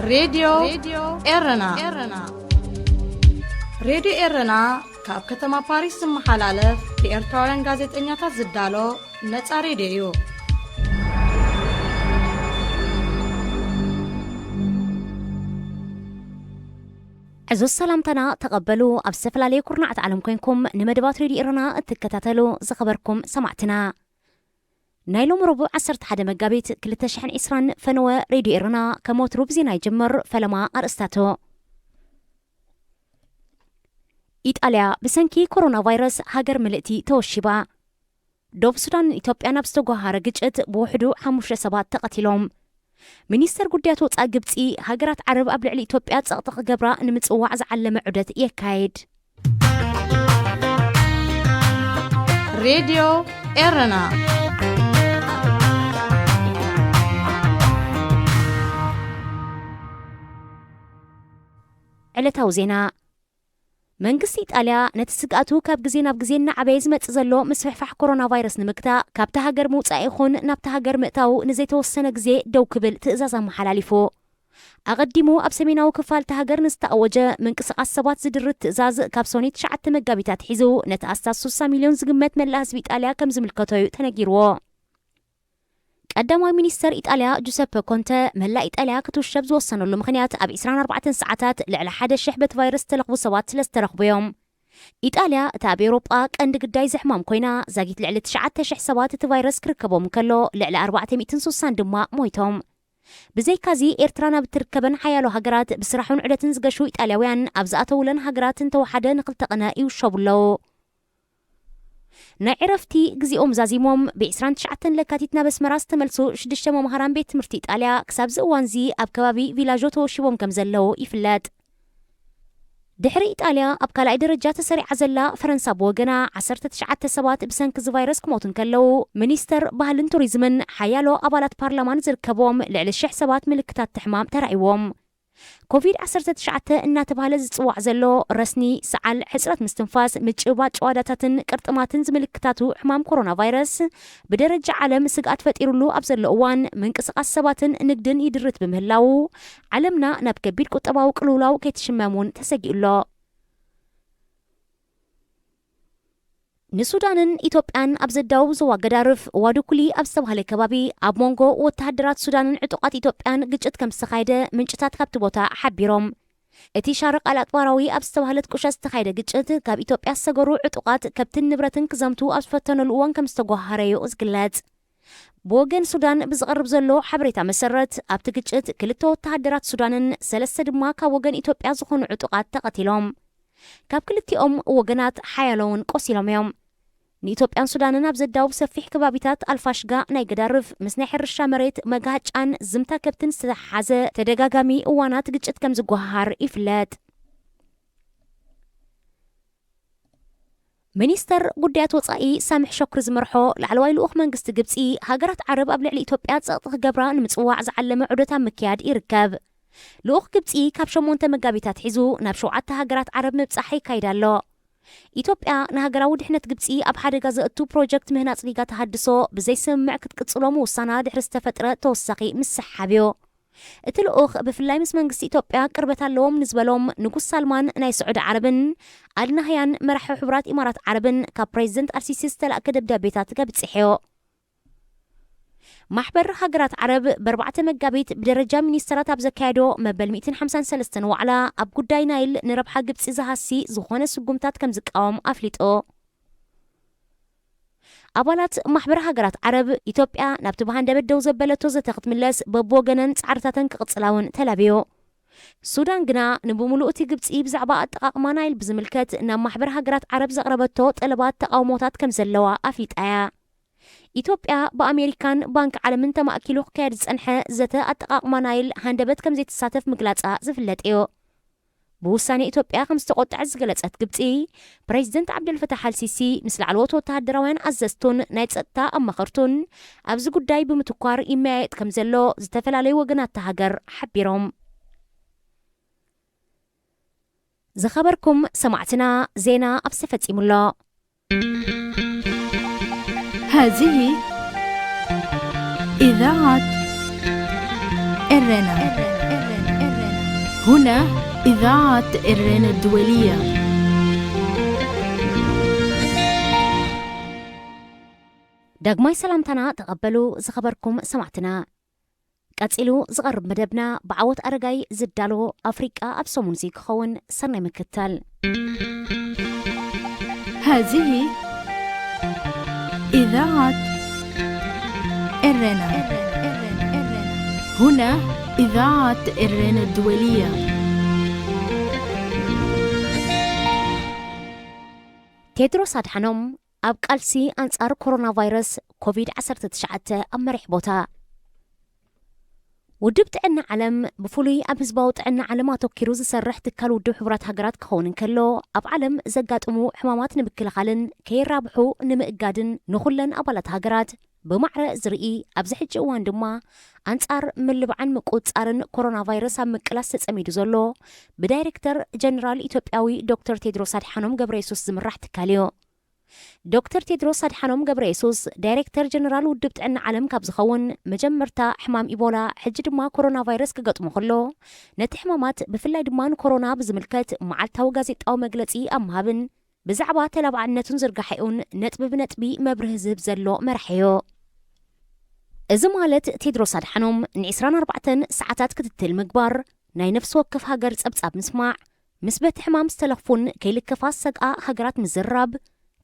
ሬድዮ ኤረና። ሬድዮ ኤረና ካብ ከተማ ፓሪስ ዝመሓላለፍ ብኤርትራውያን ጋዜጠኛታት ዝዳሎ ነጻ ሬድዮ እዩ። ዕዙዝ ሰላምታና ተቐበሉ። ኣብ ዝተፈላለየ ኩርናዓት ዓለም ኮይንኩም ንመደባት ሬድዮ ኤረና እትከታተሉ ዝኸበርኩም ሰማዕትና፣ ናይ ሎሚ ረቡዕ ዓሰርተ ሓደ መጋቢት ክልተ ሽሕን ዕስራን ፈነወ ሬድዮ ኤረና ከም ወትሩ ብዜና ይጅምር። ፈለማ ኣርእስታቱ። ኢጣልያ ብሰንኪ ኮሮና ቫይረስ ሃገር ምልእቲ ተወሺባ። ዶብ ሱዳንን ኢትዮጵያን ኣብ ዝተጓሃረ ግጭት ብውሕዱ ሓሙሽተ ሰባት ተቐቲሎም። ሚኒስተር ጉዳያት ወጻኢ ግብጺ፣ ሃገራት ዓረብ ኣብ ልዕሊ ኢትዮጵያ ጸቕጢ ክገብራ ንምጽዋዕ ዝዓለመ ዑደት የካይድ። ሬድዮ ኤረና። ዕለታዊ ዜና። መንግስቲ ኢጣልያ ነቲ ስግኣቱ ካብ ግዜ ናብ ግዜ እናዓበየ ዝመጽእ ዘሎ ምስፍሕፋሕ ኮሮና ቫይረስ ንምግታእ፣ ካብታ ሃገር ምውጻእ ይኹን ናብታ ሃገር ምእታው ንዘይተወሰነ ግዜ ደው ክብል ትእዛዝ ኣመሓላሊፉ። ኣቐዲሙ ኣብ ሰሜናዊ ክፋል እታ ሃገር ንዝተኣወጀ ምንቅስቓስ ሰባት ዝድርት ትእዛዝ ካብ ሶኒ ትሽዓተ መጋቢት ኣትሒዙ ነቲ ኣስታት ስሳ ሚልዮን ዝግመት መላእ ህዝቢ ኢጣልያ ከም ዝምልከቶ እዩ ተነጊርዎ። ቀዳማይ ሚኒስተር ኢጣልያ ጁሰፐ ኮንተ መላእ ኢጣልያ ክትውሸብ ዝወሰነሉ ምኽንያት ኣብ ዕስራን ኣርባዕተን ሰዓታት ልዕሊ ሓደ ሽሕ በቲ ቫይረስ ዝተለኽፉ ሰባት ስለ ዝተረኽቡ እዮም። ኢጣልያ እታ ኣብ ኤውሮጳ ቀንዲ ግዳይ እዚ ሕማም ኮይና፣ ዛጊት ልዕሊ ትሽዓተ ሽሕ ሰባት እቲ ቫይረስ ክርከቦም እንከሎ፣ ልዕሊ ኣርባዕተ ሚእትን ስሳን ድማ ሞይቶም። ብዘይካዚ፣ ኤርትራ ናብ እትርከበን ሓያሎ ሃገራት ብስራሕን ዑደትን ዝገሹ ኢጣልያውያን ኣብ ዝኣተውለን ሃገራት እንተወሓደ ንኽልተ ቅነ ይውሸቡ ኣለዉ። ናይ ዕረፍቲ ግዜኦም ዛዚሞም፣ ብ ዕስራን ትሽዓተን ለካቲት ናብ ኣስመራ ዝተመልሱ ሽዱሽተ መምሃራን ቤት ትምህርቲ ኢጣልያ፣ ክሳብ እዚ እዋንዚ ኣብ ከባቢ ቪላዦ ተወሺቦም ከም ዘለዉ ይፍለጥ። ድሕሪ ኢጣልያ፣ ኣብ ካልኣይ ደረጃ ተሰሪዓ ዘላ ፈረንሳ ብወገና፣ ዓሰርተ ትሽዓተ ሰባት ብሰንኪ እዚ ቫይረስ ክሞቱ እንከለዉ፣ ሚኒስተር ባህልን ቱሪዝምን ሓያሎ ኣባላት ፓርላማን ዝርከብዎም ልዕሊ ሽሕ ሰባት ምልክታት እቲ ሕማም ተራእይዎም። ኮቪድ ዓሰርተ ትሽዓተ እናተባህለ ዝጽዋዕ ዘሎ ረስኒ፣ ሰዓል፣ ሕጽረት ምስትንፋስ፣ ምጭባጥ ጭዋዳታትን ቅርጥማትን ዝምልክታቱ ሕማም ኮሮና ቫይረስ ብደረጃ ዓለም ስግኣት ፈጢሩሉ ኣብ ዘሎ እዋን፣ ምንቅስቓስ ሰባትን ንግድን ይድርት ብምህላዉ፣ ዓለምና ናብ ከቢድ ቁጠባዊ ቅልውላው ከይትሽመም እውን ተሰጊኡ ኣሎ። ንሱዳንን ኢትዮጵያን ኣብ ዘዳውብ ዞባ ገዳርፍ ዋዱኩሊ ኣብ ዝተባህለ ከባቢ ኣብ መንጎ ወተሃደራት ሱዳንን ዕጡቓት ኢትዮጵያን ግጭት ከም ዝተኻየደ ምንጭታት ካብቲ ቦታ ሓቢሮም። እቲ ሻርቕ ኣልኣጥባራዊ ኣብ ዝተባህለት ቁሸት ዝተኻየደ ግጭት ካብ ኢትዮጵያ ዝሰገሩ ዕጡቓት ከብትን ንብረትን ክዘምቱ ኣብ ዝፈተነሉ እዋን ከም ዝተጓሃረ እዩ ዝግለጽ። ብወገን ሱዳን ብዝቐርብ ዘሎ ሓበሬታ መሰረት፣ ኣብቲ ግጭት ክልተ ወተሃደራት ሱዳንን ሰለስተ ድማ ካብ ወገን ኢትዮጵያ ዝኾኑ ዕጡቓት ተቐቲሎም። ካብ ክልቲኦም ወገናት ሓያሎ እውን ቆሲሎም እዮም። ንኢትዮጵያን ሱዳንን ኣብ ዘዳውብ ሰፊሕ ከባቢታት ኣልፋሽጋ ናይ ገዳርፍ ምስ ናይ ሕርሻ መሬት መጋሃጫን ዝምታ ከብትን ዝተተሓሓዘ ተደጋጋሚ እዋናት ግጭት ከም ዝጓሃሃር ይፍለጥ። ሚኒስተር ጉዳያት ወጻኢ ሳምሕ ሸኩሪ ዝመርሖ ላዕለዋይ ልኡኽ መንግስቲ ግብጺ፣ ሃገራት ዓረብ ኣብ ልዕሊ ኢትዮጵያ ጸቕጢ ክገብራ ንምጽዋዕ ዝዓለመ ዑደት ኣብ ምክያድ ይርከብ። ልኡኽ ግብጺ ካብ ሸሞንተ መጋቢት ኣትሒዙ ናብ ሸውዓተ ሃገራት ዓረብ ምብጻሕ ይካይድ ኣሎ። ኢትዮጵያ ንሃገራዊ ድሕነት ግብጺ ኣብ ሓደጋ ዘእቱ ፕሮጀክት ምህናጽ ሪጋ ተሃድሶ ብዘይስምምዕ ክትቅጽሎ ምውሳና ድሕሪ ዝተፈጥረ ተወሳኺ ምስሕሓብ እዩ። እቲ ልኡኽ ብፍላይ ምስ መንግስቲ ኢትዮጵያ ቅርበት ኣለዎም ንዝበሎም ንጉስ ሳልማን ናይ ስዑዲ ዓረብን ኣልናህያን መራሒ ሕቡራት ኢማራት ዓረብን ካብ ፕሬዚደንት ኣልሲሲ ዝተላእከ ደብዳቤታት ከብጽሕ እዩ። ማሕበር ሃገራት ዓረብ ብ ኣርባዕተ መጋቢት ብደረጃ ሚኒስተራት ኣብ ዘካየዶ መበል ሚእትን ሓምሳን ሰለስተን ዋዕላ ኣብ ጉዳይ ናይል ንረብሓ ግብጺ ዝሃሲ ዝኾነ ስጉምታት ከም ዝቃወም ኣፍሊጡ። ኣባላት ማሕበር ሃገራት ዓረብ፣ ኢትዮጵያ ናብቲ ብሃንደበት ደው ዘበለቶ ዘተ ክትምለስ በብወገነን ጻዕርታተን ክቕጽላ እውን ተላብዮ። ሱዳን ግና ንብምሉኡ እቲ ግብጺ ብዛዕባ ኣጠቓቕማ ናይል ብዝምልከት ናብ ማሕበር ሃገራት ዓረብ ዘቕረበቶ ጠለባት ተቓውሞታት ከም ዘለዋ ኣፍሊጣ እያ። ኢትዮጵያ ብኣሜሪካን ባንክ ዓለምን ተማእኪሉ ክካየድ ዝጸንሐ ዘተ ኣጠቓቕማ ናይል ሃንደበት ከም ዘይትሳተፍ ምግላጻ ዝፍለጥ እዩ። ብውሳኔ ኢትዮጵያ ከም ዝተቖጠዐት ዝገለጸት ግብጺ፣ ፕሬዚደንት ዓብደልፈታሕ ኣልሲሲ ምስ ላዕለዎት ወተሃደራውያን ኣዘዝቱን ናይ ጸጥታ ኣማኸርቱን ኣብዚ ጉዳይ ብምትኳር ይመያየጥ ከም ዘሎ ዝተፈላለዩ ወገናት እታ ሃገር ሓቢሮም። ዝኸበርኩም ሰማዕትና፣ ዜና ኣብዚ ተፈጺሙ ኣሎ። هذه إذاعة إرنا. هنا إذاعة إرينا الدولية. ዳግማይ ሰላምታና ተቐበሉ ዝኸበርኩም ሰማዕትና። ቀጺሉ ዝቐርብ መደብና ብዓወት ኣረጋይ ዝዳሎ ኣፍሪቃ ኣብ ሰሙንዚ ክኸውን ሰናይ ምክታል። هذه إذاعة إرينا. هنا إذاعة إرينا الدولية. ቴድሮስ ኣድሓኖም ኣብ ቃልሲ ኣንጻር ኮሮና ቫይረስ ኮቪድ ዓሰርተ ትሽዓተ ኣብ መሪሕ ቦታ። ውድብ ጥዕና ዓለም ብፍሉይ ኣብ ህዝባዊ ጥዕና ዓለም ኣተኪሩ ዝሰርሕ ትካል ውድብ ሕቡራት ሃገራት ክኸውን እንከሎ፣ ኣብ ዓለም ዘጋጥሙ ሕማማት ንምክልኻልን ከይራብሑ ንምእጋድን ንኹለን ኣባላት ሃገራት ብማዕረ ዝርኢ፣ ኣብዚ ሕጂ እዋን ድማ ኣንጻር ምልባዕን ምቁጽጻርን ኮሮና ቫይረስ ኣብ ምቅላስ ተጸሚዱ ዘሎ ብዳይሬክተር ጀነራል ኢትዮጵያዊ ዶክተር ቴድሮስ ኣድሓኖም ገብረ የሱስ ዝምራሕ ትካል እዩ። ዶክተር ቴድሮስ ኣድሓኖም ገብረ የሱስ ዳይሬክተር ጀነራል ውድብ ጥዕና ዓለም ካብ ዝኸውን፣ መጀመርታ ሕማም ኢቦላ፣ ሕጂ ድማ ኮሮና ቫይረስ ክገጥሞ ከሎ፣ ነቲ ሕማማት ብፍላይ ድማ ንኮሮና ብዝምልከት መዓልታዊ ጋዜጣዊ መግለጺ ኣብ ምሃብን ብዛዕባ ተላባዕነቱን ዝርጋሐኡን ነጥቢ ብነጥቢ መብርሂ ዝህብ ዘሎ መራሒ እዩ። እዚ ማለት ቴድሮስ ኣድሓኖም ን ዕስራን ኣርባዕተን ሰዓታት ክትትል ምግባር፣ ናይ ነፍሲ ወከፍ ሃገር ጸብጻብ ምስማዕ፣ ምስ በቲ ሕማም ዝተለኽፉን ከይልከፋ ዝሰግኣ ሃገራት ምዝርራብ፣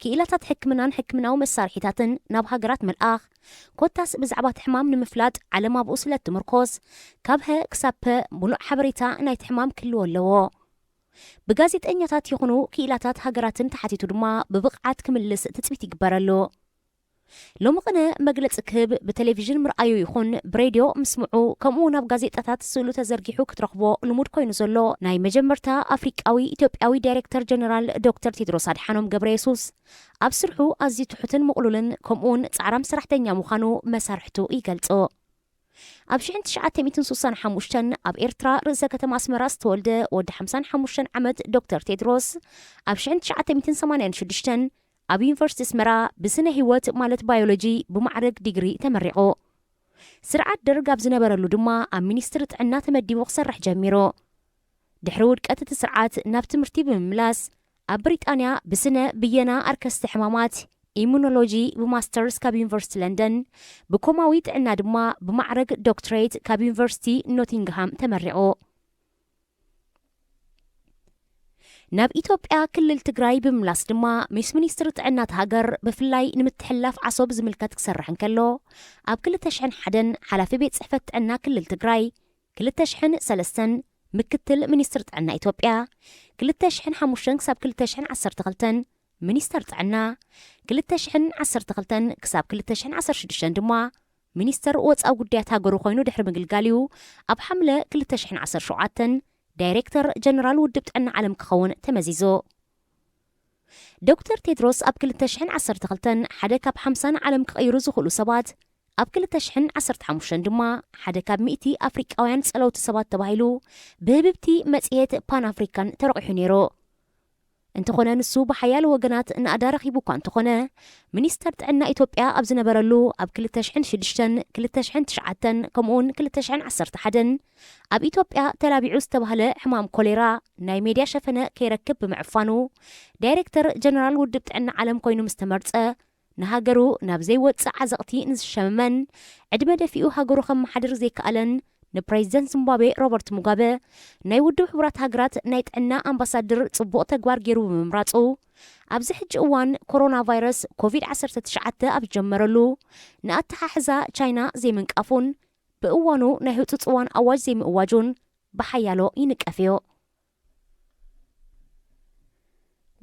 ክኢላታት ሕክምናን ሕክምናዊ መሳርሒታትን ናብ ሃገራት ምልኣኽ፣ ኮታስ ብዛዕባ እቲ ሕማም ንምፍላጥ ዓለም ኣብኡ ስለ እትምርኮስ፣ ካብ ሀ ክሳብ ፐ ምሉእ ሓበሬታ ናይቲ ሕማም ክህልዎ ኣለዎ። ብጋዜጠኛታት ይኹኑ ክኢላታት ሃገራትን ተሓቲቱ ድማ ብብቕዓት ክምልስ ትጽቢት ይግበረሉ። ሎሚ ቅነ መግለጺ ክህብ ብቴሌቪዥን ምርኣዩ ይኹን ብሬድዮ ምስምዑ፣ ከምኡ እውን ኣብ ጋዜጣታት ስእሉ ተዘርጊሑ ክትረኽቦ ልሙድ ኮይኑ ዘሎ ናይ መጀመርታ ኣፍሪቃዊ ኢትዮጵያዊ ዳይሬክተር ጀነራል ዶክተር ቴድሮስ ኣድሓኖም ገብረ የሱስ፣ ኣብ ስርሑ ኣዝዩ ትሑትን ምቕሉልን ከምኡ እውን ጻዕራም ሰራሕተኛ ምዃኑ መሳርሕቱ ይገልጹ። ኣብ ሽሕን ትሽዓተ ሚእትን ስሳን ሓሙሽተን ኣብ ኤርትራ ርእሰ ከተማ ኣስመራ ዝተወልደ ወዲ ሓምሳን ሓሙሽተን ዓመት ዶክተር ቴድሮስ፣ ኣብ ሽሕን ትሽዓተ ሚእትን ሰማንያን ሽዱሽተን ኣብ ዩኒቨርሲቲ ኣስመራ ብስነ ህይወት ማለት ባዮሎጂ ብማዕረግ ዲግሪ ተመሪቑ። ስርዓት ደርግ ኣብ ዝነበረሉ ድማ ኣብ ሚኒስትሪ ጥዕና ተመዲቡ ክሰርሕ ጀሚሩ። ድሕሪ ውድቀት እቲ ስርዓት ናብ ትምህርቲ ብምምላስ፣ ኣብ ብሪጣንያ ብስነ ብየና ኣርከስቲ ሕማማት፣ ኢሙኖሎጂ፣ ብማስተርስ ካብ ዩኒቨርሲቲ ለንደን፣ ብኮማዊ ጥዕና ድማ ብማዕረግ ዶክትሬት ካብ ዩኒቨርሲቲ ኖቲንግሃም ተመሪቑ። ናብ ኢትዮጵያ ክልል ትግራይ ብምምላስ ድማ ምስ ሚኒስትሪ ጥዕና እታ ሃገር ብፍላይ ንምትሕልላፍ ዓሶ ብዝምልከት ክሰርሕ እንከሎ፣ ኣብ ክልተ ሽሕን ሓደን ሓላፊ ቤት ጽሕፈት ጥዕና ክልል ትግራይ፣ ክልተ ሽሕን ሰለስተን ምክትል ሚኒስትር ጥዕና ኢትዮጵያ፣ ክልተ ሽሕን ሓሙሽተን ክሳብ ክልተ ሽሕን ዓሰርተ ክልተን ሚኒስተር ጥዕና፣ ክልተ ሽሕን ዓሰርተ ክልተን ክሳብ ክልተ ሽሕን ዓሰርተ ሽዱሽተን ድማ ሚኒስተር ወጻኢ ጉዳያት ሃገሩ ኮይኑ ድሕሪ ምግልጋል እዩ ኣብ ሓምለ ክልተ ሽሕን ዓሰርተ ሸውዓተን ዳይሬክተር ጀነራል ውድብ ጥዕና ዓለም ክኸውን ተመዚዙ። ዶክተር ቴድሮስ ኣብ ክልተ ሽሕን ዓሰርተ ክልተን ሓደ ካብ ሓምሳ ንዓለም ክቕይሩ ዝኽእሉ ሰባት፣ ኣብ ክልተ ሽሕን ዓሰርተ ሓሙሽተን ድማ ሓደ ካብ ሚእቲ ኣፍሪቃውያን ጸለውቲ ሰባት ተባሂሉ ብህብብቲ መጽሔት ፓን ኣፍሪካን ተረቒሑ ነይሩ። እንተኾነ ንሱ ብሓያሎ ወገናት ናእዳ ረኺቡ እኳ እንተኾነ፣ ሚኒስተር ጥዕና ኢትዮጵያ ኣብ ዝነበረሉ ኣብ ክልተ ሽሕን ሽዱሽተን፣ ክልተ ሽሕን ትሽዓተን ከምኡውን ክልተ ሽሕን ዓሰርተ ሓደን ኣብ ኢትዮጵያ ተላቢዑ ዝተባህለ ሕማም ኮሌራ ናይ ሜድያ ሸፈነ ከይረክብ ብምዕፋኑ፣ ዳይሬክተር ጀነራል ውድብ ጥዕና ዓለም ኮይኑ ምስ ተመርጸ፣ ንሃገሩ ናብ ዘይወጽእ ዓዘቕቲ ንዝሸመመን ዕድመ ደፊኡ ሃገሩ ከመሓድር ዘይከኣለን ንፕሬዚደንት ዚምባብዌ ሮበርት ሙጋበ፣ ናይ ውድብ ሕቡራት ሃገራት ናይ ጥዕና ኣምባሳድር ጽቡቕ ተግባር ገይሩ ብምምራጹ፣ ኣብዚ ሕጂ እዋን ኮሮና ቫይረስ ኮቪድ ዓሰርተ ትሽዓተ ኣብ ዝጀመረሉ፣ ንኣተሓሕዛ ቻይና ዘይምንቃፉን ብእዋኑ ናይ ህጹጽ እዋን ኣዋጅ ዘይምእዋጁን ብሓያሎ ይንቀፍ እዩ።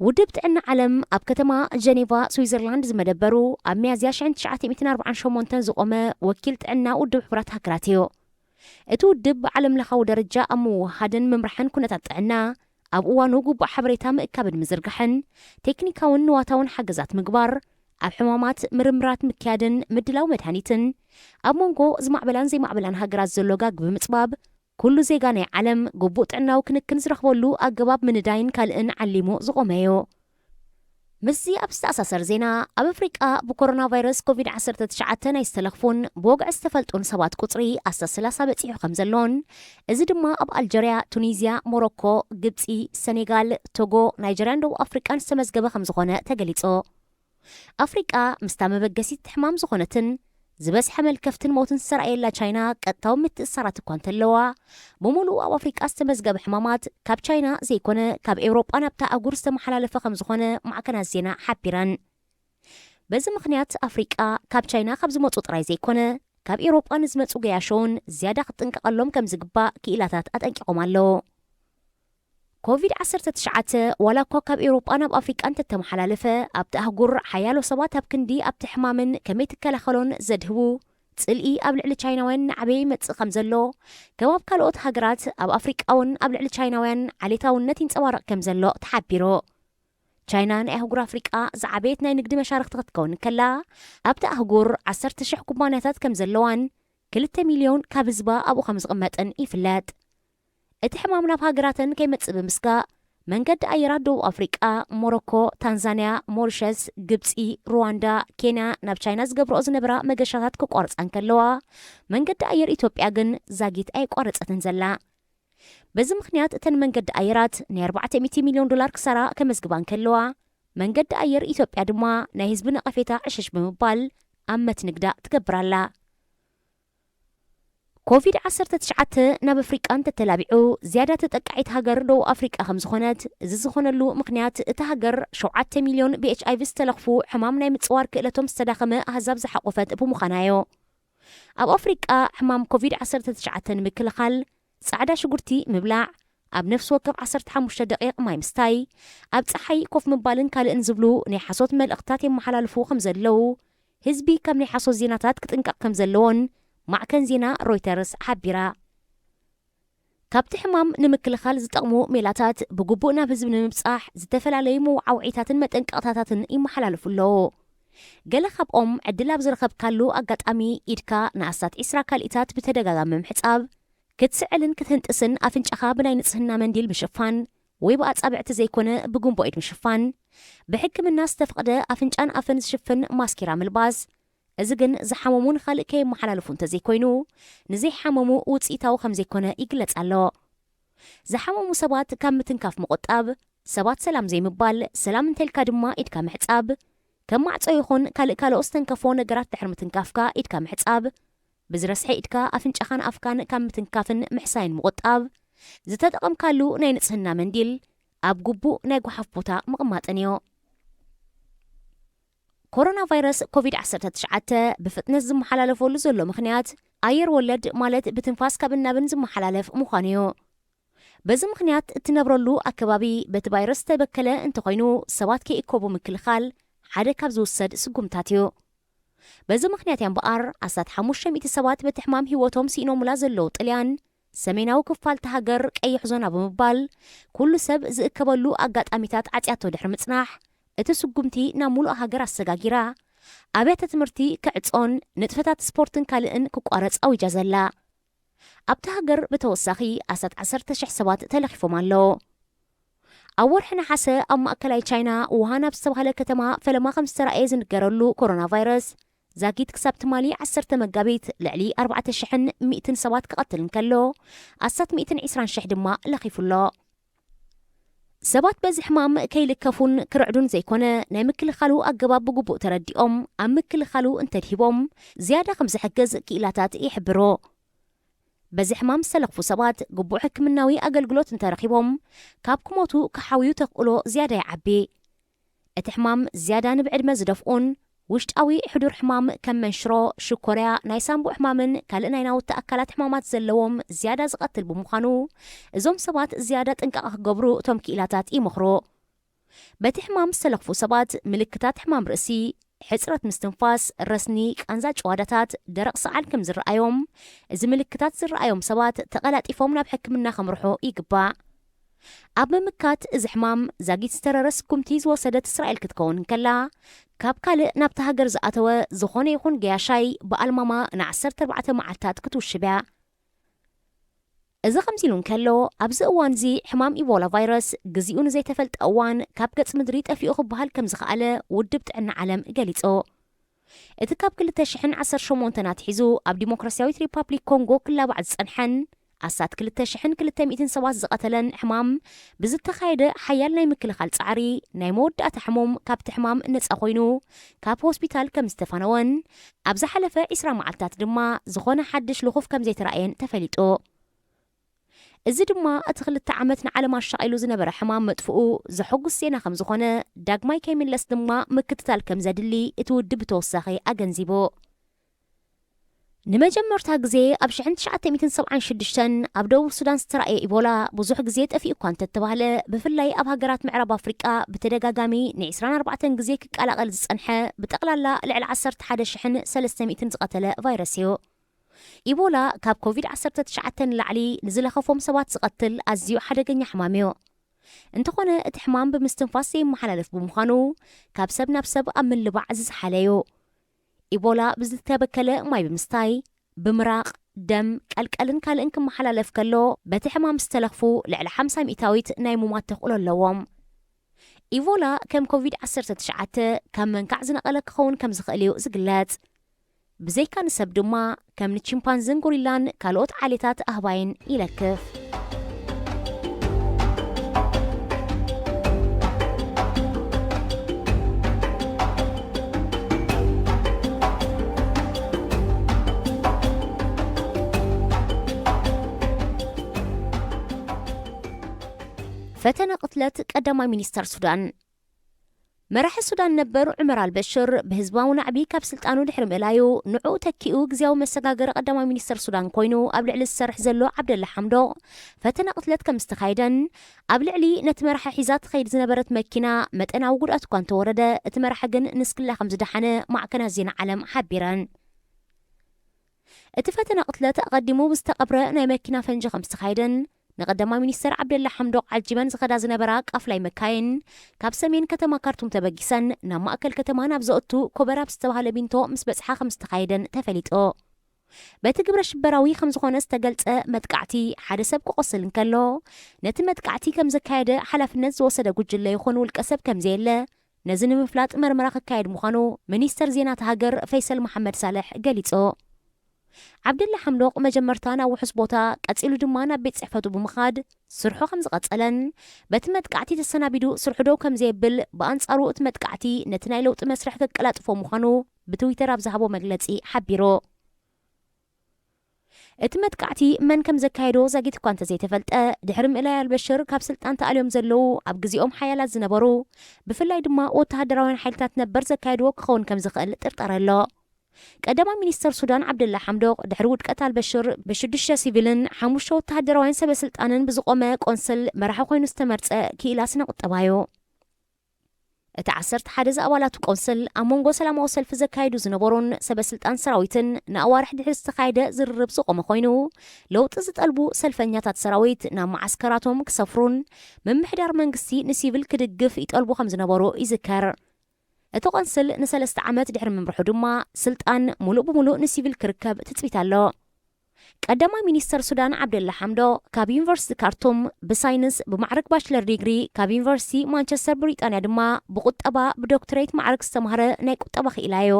ውድብ ጥዕና ዓለም ኣብ ከተማ ጀኔቫ ስዊዘርላንድ ዝመደበሩ፣ ኣብ ሚያዝያ ሽሕን ትሽዓተ ሚእትን ኣርባዓን ሸሞንተን ዝቖመ ወኪል ጥዕና ውድብ ሕቡራት ሃገራት እዩ። እቲ ውድብ ብዓለም ለኻዊ ደረጃ ኣብ ምውህሃድን ምምራሕን ኩነታት ጥዕና፣ ኣብ እዋኑ ግቡእ ሓበሬታ ምእካብን ምዝርጋሕን፣ ቴክኒካውን ንዋታውን ሓገዛት ምግባር፣ ኣብ ሕማማት ምርምራት ምክያድን ምድላው መድሃኒትን፣ ኣብ መንጎ ዝማዕበላን ዘይማዕበላን ሃገራት ዘሎ ጋግ ብምጽባብ፣ ኩሉ ዜጋ ናይ ዓለም ግቡእ ጥዕናዊ ክንክን ዝረኽበሉ ኣገባብ ምንዳይን ካልእን ዓሊሙ ዝቖመ እዩ። ምስዚ ኣብ ዝተኣሳሰር ዜና፣ ኣብ ኣፍሪቃ ብኮሮና ቫይረስ ኮቪድ ዓሰርተ ትሽዓተ ናይ ዝተለኽፉን ብወግዒ ዝተፈልጡን ሰባት ቁጽሪ ኣስታት ሰላሳ በጺሑ ከም ዘሎን፣ እዚ ድማ ኣብ ኣልጀርያ፣ ቱኒዝያ፣ ሞሮኮ፣ ግብጺ፣ ሰኔጋል፣ ቶጎ፣ ናይጀርያን ደቡብ ኣፍሪቃን ዝተመዝገበ ከም ዝኾነ ተገሊጹ። ኣፍሪቃ ምስታ መበገሲት ሕማም ዝኾነትን ዝበዝሐ መልከፍትን ሞትን ዝተራእየላ ቻይና ቀጥታዊ ምትእስሳራት እኳ እንተለዋ፣ ብምሉኡ ኣብ ኣፍሪቃ ዝተመዝገበ ሕማማት ካብ ቻይና ዘይኮነ ካብ ኤውሮጳ ናብታ ኣህጉር ዝተመሓላለፈ ከም ዝኾነ ማዕከናት ዜና ሓቢረን። በዚ ምኽንያት ኣፍሪቃ ካብ ቻይና ካብ ዝመጹ ጥራይ ዘይኮነ ካብ ኤውሮጳ ንዝመጹ ገያሾ እውን ዝያዳ ክትጥንቀቐሎም ከም ዝግባእ ክኢላታት ኣጠንቂቖም ኣለዉ። ኮቪድ ዓሰርተ ትሽዓተ ዋላ እኳ ካብ ኤውሮጳ ናብ ኣፍሪቃ እንተተመሓላለፈ፣ ኣብቲ ኣህጉር ሓያሎ ሰባት ኣብ ክንዲ ኣብቲ ሕማምን ከመይ ትከላኸሎን ዘድህቡ ጽልኢ ኣብ ልዕሊ ቻይናውያን እናዓበየ ይመጽእ ከም ዘሎ፣ ከም ኣብ ካልኦት ሃገራት ኣብ ኣፍሪቃ እውን ኣብ ልዕሊ ቻይናውያን ዓሌታውነት ይንጸባረቕ ከም ዘሎ ተሓቢሩ። ቻይና ናይ ኣህጉር ኣፍሪቃ ዝዓበየት ናይ ንግዲ መሻርኽቲ ክትከውን እንከላ፣ ኣብቲ ኣህጉር ዓሰርተ ሽሕ ኩባንያታት ከም ዘለዋን ክልተ ሚልዮን ካብ ህዝባ ኣብኡ ከም ዝቕመጥን ይፍለጥ። እቲ ሕማም ናብ ሃገራተን ከይመጽእ ብምስጋእ፣ መንገዲ ኣየራት ደቡብ ኣፍሪቃ፣ ሞሮኮ፣ ታንዛንያ፣ ሞሪሸስ፣ ግብጺ፣ ሩዋንዳ፣ ኬንያ ናብ ቻይና ዝገብርኦ ዝነበራ መገሻታት ክቋርጻ እንከለዋ፣ መንገዲ ኣየር ኢትዮጵያ ግን ዛጊት ኣየቋረጸትን ዘላ። በዚ ምኽንያት እተን መንገዲ ኣየራት ናይ ኣርባዕተ ሚእቲ ሚልዮን ዶላር ክሳራ ከመዝግባ እንከለዋ፣ መንገዲ ኣየር ኢትዮጵያ ድማ ናይ ህዝቢ ነቐፌታ ዕሽሽ ብምባል ኣብ መትንግዳ ትገብር ኣላ። ኮቪድ ዓሰርተ ትሽዓተ ናብ ኣፍሪቃ እንተተላቢዑ፣ ዝያዳ ተጠቃዒት ሃገር ደቡብ ኣፍሪቃ ከም ዝኾነት፣ እዚ ዝኾነሉ ምኽንያት እታ ሃገር ሸውዓተ ሚልዮን ብኤች ኣይ ቪ ዝተለኽፉ ሕማም ናይ ምጽዋር ክእለቶም ዝተዳኸመ ኣህዛብ ዝሓቖፈት ብምዃናዮ። ኣብ ኣፍሪቃ ሕማም ኮቪድ ዓሰርተ ትሽዓተ ንምክልኻል ጻዕዳ ሽጉርቲ ምብላዕ፣ ኣብ ነፍሲ ወከፍ ዓሰርተ ሓሙሽተ ደቂቕ ማይ ምስታይ፣ ኣብ ጸሓይ ኮፍ ምባልን ካልእን ዝብሉ ናይ ሓሶት መልእኽትታት የመሓላልፉ ከም ዘለዉ፣ ህዝቢ ካብ ናይ ሓሶት ዜናታት ክጥንቀቕ ከም ዘለዎን ማዕከን ዜና ሮይተርስ ሓቢራ። ካብቲ ሕማም ንምክልኻል ዝጠቕሙ ሜላታት ብግቡእ ናብ ህዝቢ ንምብጻሕ ዝተፈላለዩ መወዓውዒታትን መጠንቀቕታታትን ይመሓላለፉ ኣለዉ። ገለ ካብኦም ዕድል ኣብ ዝረኸብካሉ ኣጋጣሚ ኢድካ ንኣስታት ዒስራ ካልኢታት ብተደጋጋሚ ምሕጻብ፣ ክትስዕልን ክትህንጥስን ኣፍንጫኻ ብናይ ንጽህና መንዲል ምሽፋን ወይ ብኣጻብዕቲ ዘይኮነ ብጉንቦ ኢድ ምሽፋን፣ ብሕክምና ዝተፈቕደ ኣፍንጫን ኣፍን ዝሽፍን ማስኪራ ምልባስ፣ እዚ ግን ዝሓመሙ ንኻልእ ከየመሓላልፉ እንተዘይኮይኑ፣ ንዘይሓመሙ ውጽኢታዊ ከም ዘይኮነ ይግለጽ ኣሎ። ዝሓመሙ ሰባት ካብ ምትንካፍ ምቑጣብ፣ ሰባት ሰላም ዘይምባል፣ ሰላም እንተልካ ድማ ኢድካ ምሕጻብ፣ ከም ማዕጾ ይኹን ካልእ ካልኦት ዝተንከፎ ነገራት ድሕሪ ምትንካፍካ ኢድካ ምሕጻብ፣ ብዝረስሐ ኢድካ ኣፍንጫኻን ኣፍካን ካብ ምትንካፍን ምሕሳይን ምቑጣብ፣ ዝተጠቐምካሉ ናይ ንጽህና መንዲል ኣብ ግቡእ ናይ ጓሓፍ ቦታ ምቕማጥን እዩ። ኮሮና ቫይረስ ኮቪድ ዓሰርተ ትሽዓተ ብፍጥነት ዝመሓላለፈሉ ዘሎ ምኽንያት ኣየር ወለድ ማለት ብትንፋስ ካብ እናብን ዝመሓላለፍ ምዃኑ እዩ። በዚ ምኽንያት እትነብረሉ ኣከባቢ በቲ ቫይረስ ዝተበከለ እንተኾይኑ ሰባት ከይእከቡ ምክልኻል ሓደ ካብ ዝውሰድ ስጉምታት እዩ። በዚ ምኽንያት እያ እምበኣር ኣስታት ሓሙሽተ ሚእቲ ሰባት በቲ ሕማም ህይወቶም ስኢኖምላ ዘለዉ ጥልያን ሰሜናዊ ክፋል እታ ሃገር ቀይሕ ዞና ብምባል ኩሉ ሰብ ዝእከበሉ ኣጋጣሚታት ዓጽያቶ ድሕሪ ምጽናሕ እቲ ስጉምቲ ናብ ሙሉእ ሃገር ኣሰጋጊራ ኣብያተ ትምህርቲ ክዕጾን ንጥፈታት ስፖርትን ካልእን ክቋረጽ ኣዊጃ ዘላ። ኣብታ ሃገር ብተወሳኺ ኣስታት ዓሰርተ ሽሕ ሰባት ተለኺፎም ኣለዉ። ኣብ ወርሒ ነሓሰ ኣብ ማእከላይ ቻይና ውሃን ኣብ ዝተባህለ ከተማ ፈለማ ከም ዝተራእየ ዝንገረሉ ኮሮና ቫይረስ ዛጊት ክሳብ ትማሊ ዓሰርተ መጋቢት ልዕሊ ኣርባዕተ ሽሕን ሚእትን ሰባት ክቐትል እንከሎ ኣስታት ሚእትን ዕስራን ሽሕ ድማ ለኺፉ ኣሎ። ሰባት በዚ ሕማም ከይልከፉን ክርዕዱን ዘይኮነ ናይ ምክልኻሉ ኣገባብ ብግቡእ ተረዲኦም ኣብ ምክልኻሉ እንተድሂቦም ዝያዳ ከም ዝሕግዝ ክኢላታት ይሕብሩ። በዚ ሕማም ዝተለኽፉ ሰባት ግቡእ ሕክምናዊ ኣገልግሎት እንተረኺቦም ካብ ክሞቱ ክሓውዩ ተኽእሎ ዝያዳ ይዓቢ። እቲ ሕማም ዝያዳ ንብዕድመ ዝደፍኡን ውሽጣዊ ሕዱር ሕማም ከም መንሽሮ፣ ሽኮርያ፣ ናይ ሳንቡእ ሕማምን ካልእ ናይ ናውቲ ኣካላት ሕማማት ዘለዎም ዝያዳ ዝቐትል ብምዃኑ እዞም ሰባት ዝያዳ ጥንቃቐ ክገብሩ እቶም ክኢላታት ይመኽሩ። በቲ ሕማም ዝተለኽፉ ሰባት ምልክታት ሕማም ርእሲ፣ ሕጽረት ምስትንፋስ፣ ረስኒ፣ ቃንዛ ጭዋዳታት፣ ደረቕ ሰዓል ከም ዝረኣዮም፣ እዚ ምልክታት ዝረኣዮም ሰባት ተቐላጢፎም ናብ ሕክምና ከምርሑ ይግባእ። ኣብ ምምካት እዚ ሕማም ዛጊት ዝተረረ ስጉምቲ ዝወሰደት እስራኤል ክትከውን እንከላ፣ ካብ ካልእ ናብታ ሃገር ዝኣተወ ዝኾነ ይኹን ገያሻይ ብኣልማማ ንዓሰርተ ኣርባዕተ መዓልታት ክትውሽብ እያ። እዚ ከምዚ ኢሉ እንከሎ፣ ኣብዚ እዋን እዚ ሕማም ኢቦላ ቫይረስ ግዚኡ ንዘይተፈልጠ እዋን ካብ ገጽ ምድሪ ጠፊኡ ክበሃል ከም ዝኸኣለ ውድብ ጥዕና ዓለም ገሊጹ። እቲ ካብ ክልተ ሽሕን ዓሰርተ ሸሞንተን ኣትሒዙ ኣብ ዲሞክራሲያዊት ሪፓብሊክ ኮንጎ ክላባዕ ዝጸንሐን ኣስታት ክልተ ሽሕን ክልተ ሚእትን ሰባት ዝቐተለን ሕማም ብዝተኻየደ ሓያል ናይ ምክልኻል ጻዕሪ፣ ናይ መወዳእታ ሕሙም ካብቲ ሕማም ነጻ ኮይኑ ካብ ሆስፒታል ከም ዝተፋነወን ኣብ ዝሓለፈ ዒስራ መዓልታት ድማ ዝኾነ ሓድሽ ልኹፍ ከም ዘይተራእየን ተፈሊጡ። እዚ ድማ እቲ ክልተ ዓመት ንዓለም ኣሻቒሉ ዝነበረ ሕማም መጥፍኡ ዘሐጉስ ዜና ከም ዝኾነ፣ ዳግማይ ከይምለስ ድማ ምክትታል ከም ዘድሊ እቲ ውድብ ብተወሳኺ ኣገንዚቡ። ንመጀመርታ ግዜ ኣብ ሽሕን ትሽዓተ ሚእትን ሰብዓን ሽዱሽተን ኣብ ደቡብ ሱዳን ዝተራእየ ኢቦላ ብዙሕ ግዜ ጠፊኡ እኳ እንተተባህለ፣ ብፍላይ ኣብ ሃገራት ምዕራብ ኣፍሪቃ ብተደጋጋሚ ን ዒስራን ኣርባዕተን ግዜ ክቀላቐል ዝጸንሐ፣ ብጠቕላላ ልዕሊ ዓሰርተ ሓደ ሽሕን ሰለስተ ሚእትን ዝቐተለ ቫይረስ እዩ። ኢቦላ ካብ ኮቪድ ዓሰርተ ትሽዓተ ንላዕሊ ንዝለኸፎም ሰባት ዝቐትል ኣዝዩ ሓደገኛ ሕማም እዩ። እንተኾነ እቲ ሕማም ብምስትንፋስ ዘይመሓላለፍ ብምዃኑ፣ ካብ ሰብ ናብ ሰብ ኣብ ምልባዕ ዝዝሓለ እዩ። ኢቦላ ብዝተበከለ ማይ ብምስታይ፣ ብምራቕ፣ ደም፣ ቀልቀልን ካልእን ክመሓላለፍ ከሎ፣ በቲ ሕማም ዝተለኽፉ ልዕሊ ሓምሳ ሚእታዊት ናይ ሙማት ተኽእሎ ኣለዎም። ኢቦላ ከም ኮቪድ ዓሰርተ ትሽዓተ ካብ መንካዕ ዝነቐለ ክኸውን ከም ዝኽእል እዩ ዝግለጽ። ብዘይካ ንሰብ ድማ፣ ከም ንቺምፓንዝን ጎሪላን ካልኦት ዓሌታት ኣህባይን ይለክፍ። ፈተነ ቅትለት ቀዳማይ ሚኒስተር ሱዳን። መራሒ ሱዳን ነበር ዑመር ኣልበሽር ብህዝባዊ ናዕቢ ካብ ስልጣኑ ድሕሪ ምእላዩ፣ ንዕኡ ተኪኡ ግዝያዊ መሰጋገሪ ቀዳማይ ሚኒስተር ሱዳን ኮይኑ ኣብ ልዕሊ ዝሰርሕ ዘሎ ዓብደላ ሓምዶቕ ፈተነ ቅትለት ከም ዝተኻየደን፣ ኣብ ልዕሊ ነቲ መራሒ ሒዛ ትኸይድ ዝነበረት መኪና መጠናዊ ጉድኣት እኳ እንተወረደ፣ እቲ መራሒ ግን ንስክላ ከም ዝደሓነ ማዕከናት ዜና ዓለም ሓቢረን። እቲ ፈተነ ቅትለት ኣቐዲሙ ብዝተቐብረ ናይ መኪና ፈንጂ ከም ዝተኻየደን፣ ንቀዳማይ ሚኒስተር ዓብደላ ሓምዶቕ ዓጂበን ዝኸዳ ዝነበራ ቃፍላይ መካይን፣ ካብ ሰሜን ከተማ ካርቱም ተበጊሰን ናብ ማእከል ከተማ ናብ ዘእቱ ኮበራ ኣብ ዝተባህለ ቢንቶ ምስ በጽሓ ከም ዝተኻየደን ተፈሊጡ። በቲ ግብረ ሽበራዊ ከም ዝኾነ ዝተገልጸ መጥቃዕቲ፣ ሓደ ሰብ ክቆስል እንከሎ፣ ነቲ መጥቃዕቲ ከም ዘካየደ ሓላፍነት ዝወሰደ ጉጅለ ይኹን ውልቀ ሰብ ከም ዘየለ፣ ነዚ ንምፍላጥ መርመራ ክካየድ ምዃኑ ሚኒስተር ዜና እታ ሃገር ፈይሰል መሓመድ ሳልሕ ገሊጹ። ዓብደላ ሓምዶቕ መጀመርታ ናብ ውሑስ ቦታ፣ ቀጺሉ ድማ ናብ ቤት ጽሕፈቱ ብምኻድ ስርሑ ከም ዝቐጸለን፣ በቲ መጥቃዕቲ ተሰናቢዱ ስርሑ ደው ከም ዘየብል፣ ብኣንጻሩ እቲ መጥቃዕቲ ነቲ ናይ ለውጢ መስርሕ ከቀላጥፎ ምዃኑ ብትዊተር ኣብ ዝሃቦ መግለጺ ሓቢሩ። እቲ መጥቃዕቲ መን ከም ዘካየዶ ዛጊት እኳ እንተዘይተፈልጠ፣ ድሕሪ ምእላይ ኣልበሽር ካብ ስልጣን ተኣልዮም ዘለዉ ኣብ ግዜኦም ሓያላት ዝነበሩ፣ ብፍላይ ድማ ወተሃደራውያን ሓይልታት ነበር ዘካየድዎ ክኸውን ከም ዝኽእል ጥርጠረ ኣሎ። ቀዳማይ ሚኒስተር ሱዳን ዓብደላ ሓምዶቕ ድሕሪ ውድቀት ኣልበሽር ብሽዱሽተ ሲቪልን ሓሙሽተ ወተሃደራውያን ሰበ ስልጣንን ብዝቖመ ቆንስል መራሒ ኮይኑ ዝተመርጸ ክኢላ ስነ ቁጠባ እዩ። እቲ ዓሰርተ ሓደ ዝኣባላቱ ቆንስል ኣብ መንጎ ሰላማዊ ሰልፊ ዘካይዱ ዝነበሩን ሰበ ስልጣን ሰራዊትን ንኣዋርሕ ድሕሪ ዝተኻየደ ዝርርብ ዝቖመ ኮይኑ፣ ለውጢ ዝጠልቡ ሰልፈኛታት ሰራዊት ናብ መዓስከራቶም ክሰፍሩን ምምሕዳር መንግስቲ ንሲቪል ክድግፍ ይጠልቡ ከም ዝነበሩ ይዝከር። እቲ ቆንስል ንሰለስተ ዓመት ድሕሪ ምምርሑ ድማ፣ ስልጣን ሙሉእ ብሙሉእ ንሲቪል ክርከብ ትጽቢት ኣሎ። ቀዳማይ ሚኒስተር ሱዳን ዓብደላ ሓምዶ፣ ካብ ዩኒቨርሲቲ ካርቱም ብሳይንስ ብማዕረግ ባችለር ዲግሪ፣ ካብ ዩኒቨርሲቲ ማንቸስተር ብሪጣንያ ድማ ብቁጠባ ብዶክትሬት ማዕረግ ዝተማህረ ናይ ቁጠባ ክኢላ እዩ።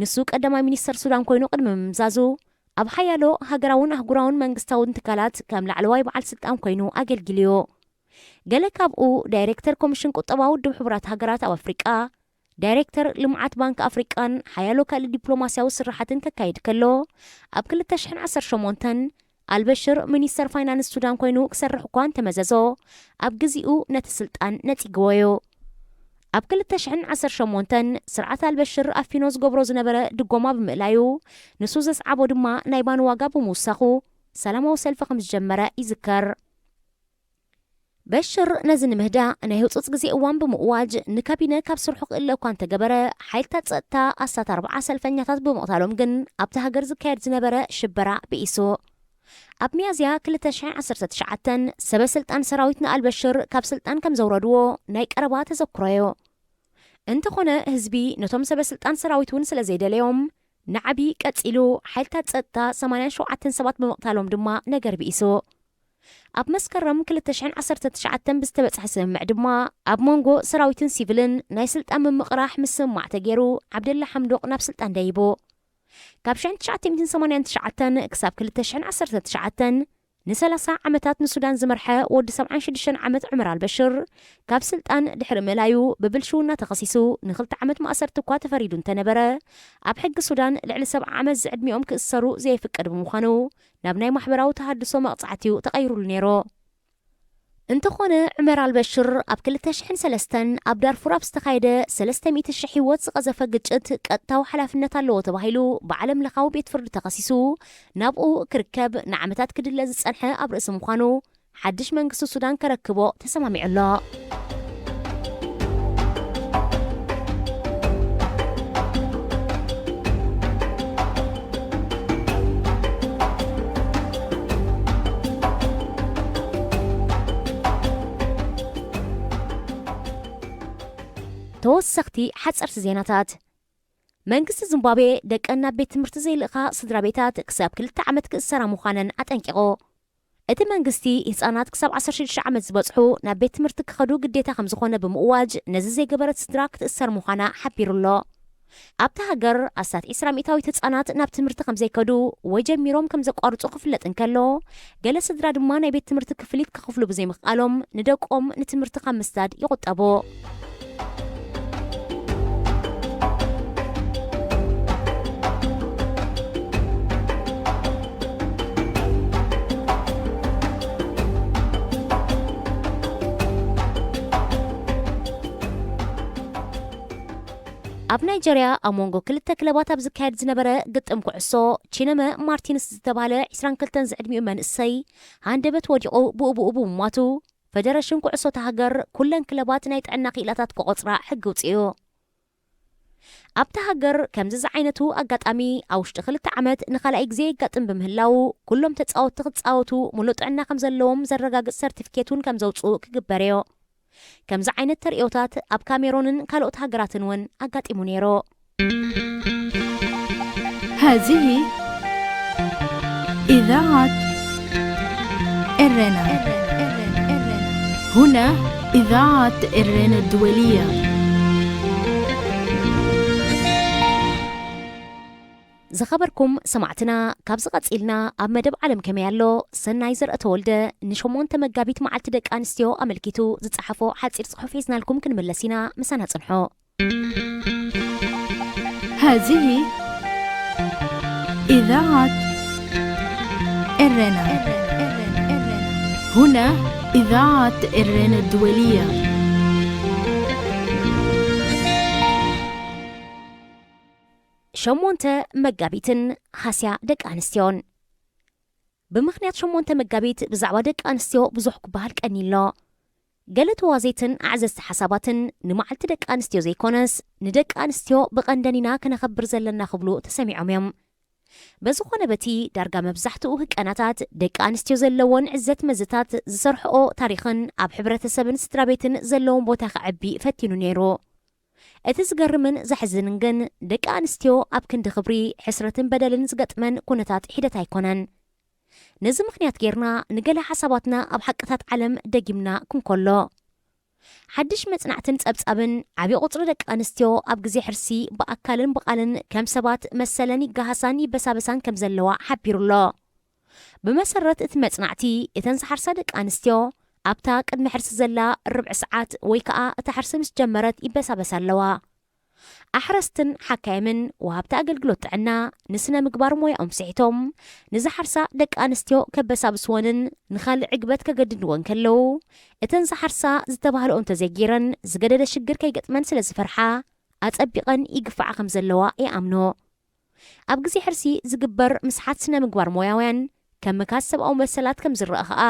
ንሱ ቀዳማይ ሚኒስተር ሱዳን ኮይኑ ቅድሚ ምምዛዙ፣ ኣብ ሓያሎ ሃገራውን ኣህጉራውን መንግስታውን ትካላት ከም ላዕለዋይ በዓል ስልጣን ኮይኑ ኣገልጊሉ እዩ። ገለ ካብኡ ዳይሬክተር ኮሚሽን ቁጠባ ውድብ ሕቡራት ሃገራት ኣብ ኣፍሪቃ፣ ዳይሬክተር ልምዓት ባንክ ኣፍሪቃን ሓያሎ ካልእ ዲፕሎማስያዊ ስራሓትን ከካይድ ከሎ፣ ኣብ ክልተ ሽሕን ዓሰርተ ሸሞንተን ኣልበሽር ሚኒስተር ፋይናንስ ሱዳን ኮይኑ ክሰርሕ እኳ እንተመዘዞ፣ ኣብ ግዚኡ ነቲ ስልጣን ነጺግዎ እዩ። ኣብ ክልተ ሽሕን ዓሰርተ ሸሞንተን ስርዓት ኣልበሽር ኣፊኖ ዝገብሮ ዝነበረ ድጎማ ብምእላዩ፣ ንሱ ዘስዓቦ ድማ ናይ ባኒ ዋጋ ብምውሳኹ፣ ሰላማዊ ሰልፊ ከም ዝጀመረ ይዝከር። በሽር ነዚ ንምህዳእ ናይ ህጹጽ ግዜ እዋን ብምእዋጅ፣ ንካቢነ ካብ ስርሑ ክእለ እኳ እንተገበረ፣ ሓይልታት ጸጥታ ኣስታት ኣርብዓ ሰልፈኛታት ብምቕታሎም ግን ኣብቲ ሃገር ዝካየድ ዝነበረ ሽበራ ብኢሱ። ኣብ ሚያዝያ ክልተ ሽሕን ዓሰርተ ትሽዓተን ሰበ ስልጣን ሰራዊት ንኣልበሽር ካብ ስልጣን ከም ዘውረድዎ ናይ ቀረባ ተዘክሮ እዩ። እንተኾነ ህዝቢ ነቶም ሰበ ስልጣን ሰራዊት እውን ስለ ዘይደለዮም፣ ንዓቢ ቀጺሉ፣ ሓይልታት ጸጥታ ሰማንያን ሸውዓተን ሰባት ብምቕታሎም ድማ ነገር ብኢሱ። ኣብ መስከረም ክልተ ሽሕን ዓሰርተ ትሽዓተን ብዝተበጽሐ ስምምዕ ድማ፣ ኣብ መንጎ ሰራዊትን ሲቪልን ናይ ስልጣን ምምቕራሕ ምስምማዕ ተገይሩ፣ ዓብደላ ሓምዶቕ ናብ ስልጣን ደይቡ። ካብ ሽሕን ትሽዓተ ሚእትን ሰማንያን ትሽዓተን ክሳብ ክልተ ሽሕን ዓሰርተ ትሽዓተን፣ ንሰላሳ ዓመታት ንሱዳን ዝመርሐ ወዲ ሰብዓን ሽዱሽተን ዓመት ዑመር ኣልበሽር፣ ካብ ስልጣን ድሕሪ ምእላዩ ብብልሽውና ተኸሲሱ ንኽልተ ዓመት ማእሰርቲ እኳ ተፈሪዱ እንተነበረ፣ ኣብ ሕጊ ሱዳን ልዕሊ ሰብዓ ዓመት ዝዕድሚኦም ክእሰሩ ዘየፍቅድ ብምዃኑ፣ ናብ ናይ ማሕበራዊ ተሃድሶ መቕጻዕቲ'ዩ ተቐይሩሉ ነይሩ። እንተኾነ፣ ዑመር ኣልበሽር ኣብ ክልተ ሽሕን ሰለስተን ኣብ ዳርፉር ኣብ ዝተኻየደ ሰለስተ ሚእቲ ሽሕ ህይወት ዝቐዘፈ ግጭት ቀጥታዊ ሓላፍነት ኣለዎ ተባሂሉ ብዓለም ለኻዊ ቤት ፍርዲ ተኸሲሱ ናብኡ ክርከብ ንዓመታት ክድለ ዝጸንሐ ኣብ ርእሲ ምዃኑ፣ ሓድሽ መንግስቲ ሱዳን ከረክቦ ተሰማሚዑ ኣሎ። ተወሰኽቲ ሓጸርቲ ዜናታት። መንግስቲ ዚምባብዌ ደቀን ናብ ቤት ትምህርቲ ዘይልእኻ ስድራ ቤታት ክሳብ ክልተ ዓመት ክእሰራ ምዃነን ኣጠንቂቑ። እቲ መንግስቲ፣ ህጻናት ክሳብ ዓሰርተ ሽዱሽተ ዓመት ዝበጽሑ ናብ ቤት ትምህርቲ ክኸዱ ግዴታ ከም ዝኾነ ብምእዋጅ፣ ነዚ ዘይገበረት ስድራ ክትእሰር ምዃና ሓቢሩ ኣሎ። ኣብታ ሃገር ኣስታት ዕስራ ሚእታዊት ህጻናት ናብ ትምህርቲ ከም ዘይከዱ ወይ ጀሚሮም ከም ዘቋርጹ ክፍለጥ እንከሎ፣ ገለ ስድራ ድማ ናይ ቤት ትምህርቲ ክፍሊት ክኽፍሉ ብዘይምኽኣሎም ንደቆም ንትምህርቲ ካብ ምስዳድ ይቑጠቡ። ኣብ ናይጀርያ ኣብ መንጎ ክልተ ክለባት ኣብ ዝካየድ ዝነበረ ግጥም ኩዕሶ፣ ቺነመ ማርቲንስ ዝተባህለ ዕስራን ክልተን ዝዕድሚኡ መንእሰይ ሃንደበት ወዲቑ ብኡ ብኡ ብምሟቱ፣ ፈደረሽን ኩዕሶ እታ ሃገር ኩለን ክለባት ናይ ጥዕና ክኢላታት ክቖጽራ ሕጊ ኣውጺኡ። ኣብታ ሃገር ከምዚ ዝዓይነቱ ኣጋጣሚ ኣብ ውሽጢ ክልተ ዓመት ንኻልኣይ ግዜ የጋጥም ብምህላዉ፣ ኩሎም ተጻወትቲ ክጻወቱ ሙሉእ ጥዕና ከም ዘለዎም ዘረጋግጽ ሰርቲፊኬት እውን ከም ዘውጽኡ ክግበር እዮ። ከምዚ ዓይነት ተርእዮታት ኣብ ካሜሮንን ካልኦት ሃገራትን እውን ኣጋጢሙ ነይሩ። هذه إذاعة إرنا. هنا إذاعة إرنا الدولية. ዝኸበርኩም ሰማዕትና፣ ካብዚ ቀጺልና ኣብ መደብ ዓለም ከመይ ኣሎ፣ ሰናይ ዘርአተወልደ ንሸሞንተ መጋቢት መዓልቲ ደቂ ኣንስትዮ ኣመልኪቱ ዝጸሓፎ ሓጺር ጽሑፍ ሒዝናልኩም ክንምለስ ኢና። ምሳና ጽንሑ። هذه إذاعة إرنا. هنا إذاعة إرنا الدولية. ሸሞንተ መጋቢትን ሃስያ ደቂ ኣንስትዮን። ብምኽንያት ሸሞንተ መጋቢት ብዛዕባ ደቂ ኣንስትዮ ብዙሕ ክበሃል ቀንዩ ኣሎ። ገለ ተዋዘይትን ኣዕዘዝቲ ሓሳባትን ንመዓልቲ ደቂ ኣንስትዮ ዘይኮነስ፣ ንደቂ ኣንስትዮ ብቐንደን ኢና ከነኸብር ዘለና ክብሉ ተሰሚዖም እዮም። በዝኾነ በቲ ዳርጋ መብዛሕትኡ ህቀናታት ደቂ ኣንስትዮ ዘለወን ዕዘት መዝታት ዝሰርሕኦ ታሪኽን ኣብ ሕብረተሰብን ስድራ ቤትን ዘለዎም ቦታ ከዕቢ ፈቲኑ ነይሩ። እቲ ዝገርምን ዘሕዝንን ግን ደቂ ኣንስትዮ ኣብ ክንዲ ክብሪ፣ ሕስረትን በደልን ዝገጥመን ኩነታት ሒደት ኣይኮነን። ነዚ ምኽንያት ጌርና ንገለ ሓሳባትና ኣብ ሓቅታት ዓለም ደጊምና ክንኮሎ። ሓድሽ መጽናዕትን ጸብጻብን ዓቢ ቁጽሪ ደቂ ኣንስትዮ ኣብ ግዜ ሕርሲ ብኣካልን ብቓልን ከም ሰባት መሰለን ይገሃሳን ይበሳበሳን ከም ዘለዋ ሓቢሩ ኣሎ። ብመሰረት እቲ መጽናዕቲ፣ እተን ዝሓርሳ ደቂ ኣንስትዮ ኣብታ ቅድሚ ሕርሲ ዘላ ርብዒ ሰዓት ወይ ከኣ እታ ሕርሲ ምስ ጀመረት ይበሳበሳ ኣለዋ። ኣሕረስትን ሓካይምን ወሃብቲ ኣገልግሎት ጥዕና ንስነ ምግባር ሞያኦም ስሒቶም ንዝሓርሳ ደቂ ኣንስትዮ ከበሳብስወንን ንኻልእ ዕግበት ከገድድወን ከለዉ፣ እተን ዝሓርሳ ዝተባህልኦ እንተዘይገይረን ዝገደደ ሽግር ከይገጥመን ስለ ዝፈርሓ ኣጸቢቐን ይግፍዓ ከም ዘለዋ ይኣምኑ። ኣብ ግዜ ሕርሲ ዝግበር ምስሓት ስነ ምግባር ሞያውያን ከም ምካስ ሰብኣዊ መሰላት ከም ዝረኣ ኸኣ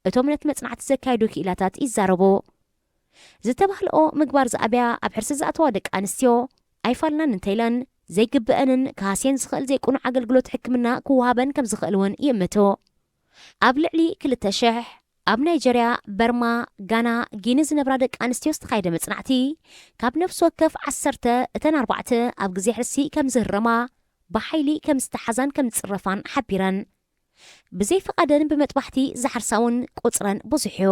እቶም ነቲ መጽናዕቲ ዘካየዱ ክኢላታት ይዛረቡ። ዝተባህልኦ ምግባር ዝኣብያ ኣብ ሕርሲ ዝኣተዋ ደቂ ኣንስትዮ ኣይፋልናን እንተኢለን ዘይግብአንን ክሃስየን ዝኽእል ዘይቅኑዕ ኣገልግሎት ሕክምና ክወሃበን ከም ዝኽእል እውን ይእምቱ። ኣብ ልዕሊ ክልተ ሽሕ ኣብ ናይጀርያ፣ በርማ፣ ጋና፣ ጊኒ ዝነብራ ደቂ ኣንስትዮ ዝተኻየደ መጽናዕቲ፣ ካብ ነፍሲ ወከፍ ዓሰርተ እተን ኣርባዕተ ኣብ ግዜ ሕርሲ ከም ዝህረማ፣ ብሓይሊ ከም ዝተሓዛን ከም ዝጽረፋን ሓቢረን። ብዘይ ፍቓደን ብመጥባሕቲ ዝሓርሳ እውን ቁጽረን ብዙሕ እዩ።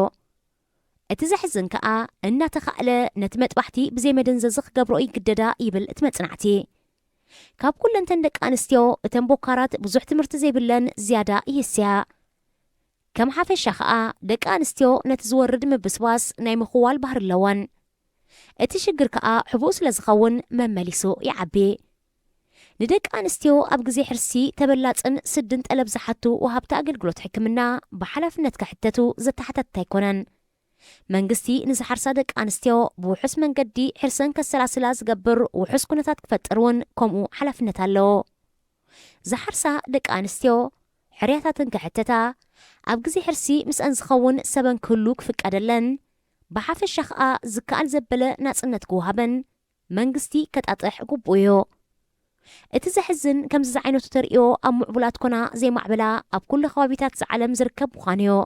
እቲ ዘሕዝን ከኣ፣ እናተኻእለ ነቲ መጥባሕቲ ብዘይ መደንዘዚ ክገብርኦ ይግደዳ ይብል እቲ መጽናዕቲ። ካብ ኩለንተን ደቂ ኣንስትዮ እተን ቦካራት ብዙሕ ትምህርቲ ዘይብለን ዝያዳ ይህስያ። ከም ሓፈሻ ከኣ ደቂ ኣንስትዮ ነቲ ዝወርድ ምብስባስ ናይ ምኽዋል ባህሪ ኣለወን። እቲ ሽግር ከኣ ሕቡእ ስለ ዝኸውን መመሊሱ ይዓቢ። ንደቂ ኣንስትዮ ኣብ ግዜ ሕርሲ ተበላጽን ስድን ጠለብ ዝሓቱ ወሃብቲ ኣገልግሎት ሕክምና ብሓላፍነት ክሕተቱ ዘተሓታትት ኣይኮነን። መንግስቲ ንዝሓርሳ ደቂ ኣንስትዮ ብውሑስ መንገዲ ሕርሰን ከሰላስላ ዝገብር ውሑስ ኩነታት ክፈጥር እውን ከምኡ ሓላፍነት ኣለዎ። ዝሓርሳ ደቂ ኣንስትዮ ሕርያታተን ክሕተታ፣ ኣብ ግዜ ሕርሲ ምስኣን ዝኸውን ሰበን ክህሉ ክፍቀደለን፣ ብሓፈሻ ኸኣ ዝከኣል ዘበለ ናጽነት ክወሃበን መንግስቲ ከጣጥሕ ግቡእ እዩ። እቲ ዘሕዝን ከምዚ ዝዓይነቱ ተርእዮ ኣብ ምዕቡላት ኮና ዘይማዕበላ ኣብ ኩሉ ከባቢታት ዝዓለም ዝርከብ ምዃኑ እዩ።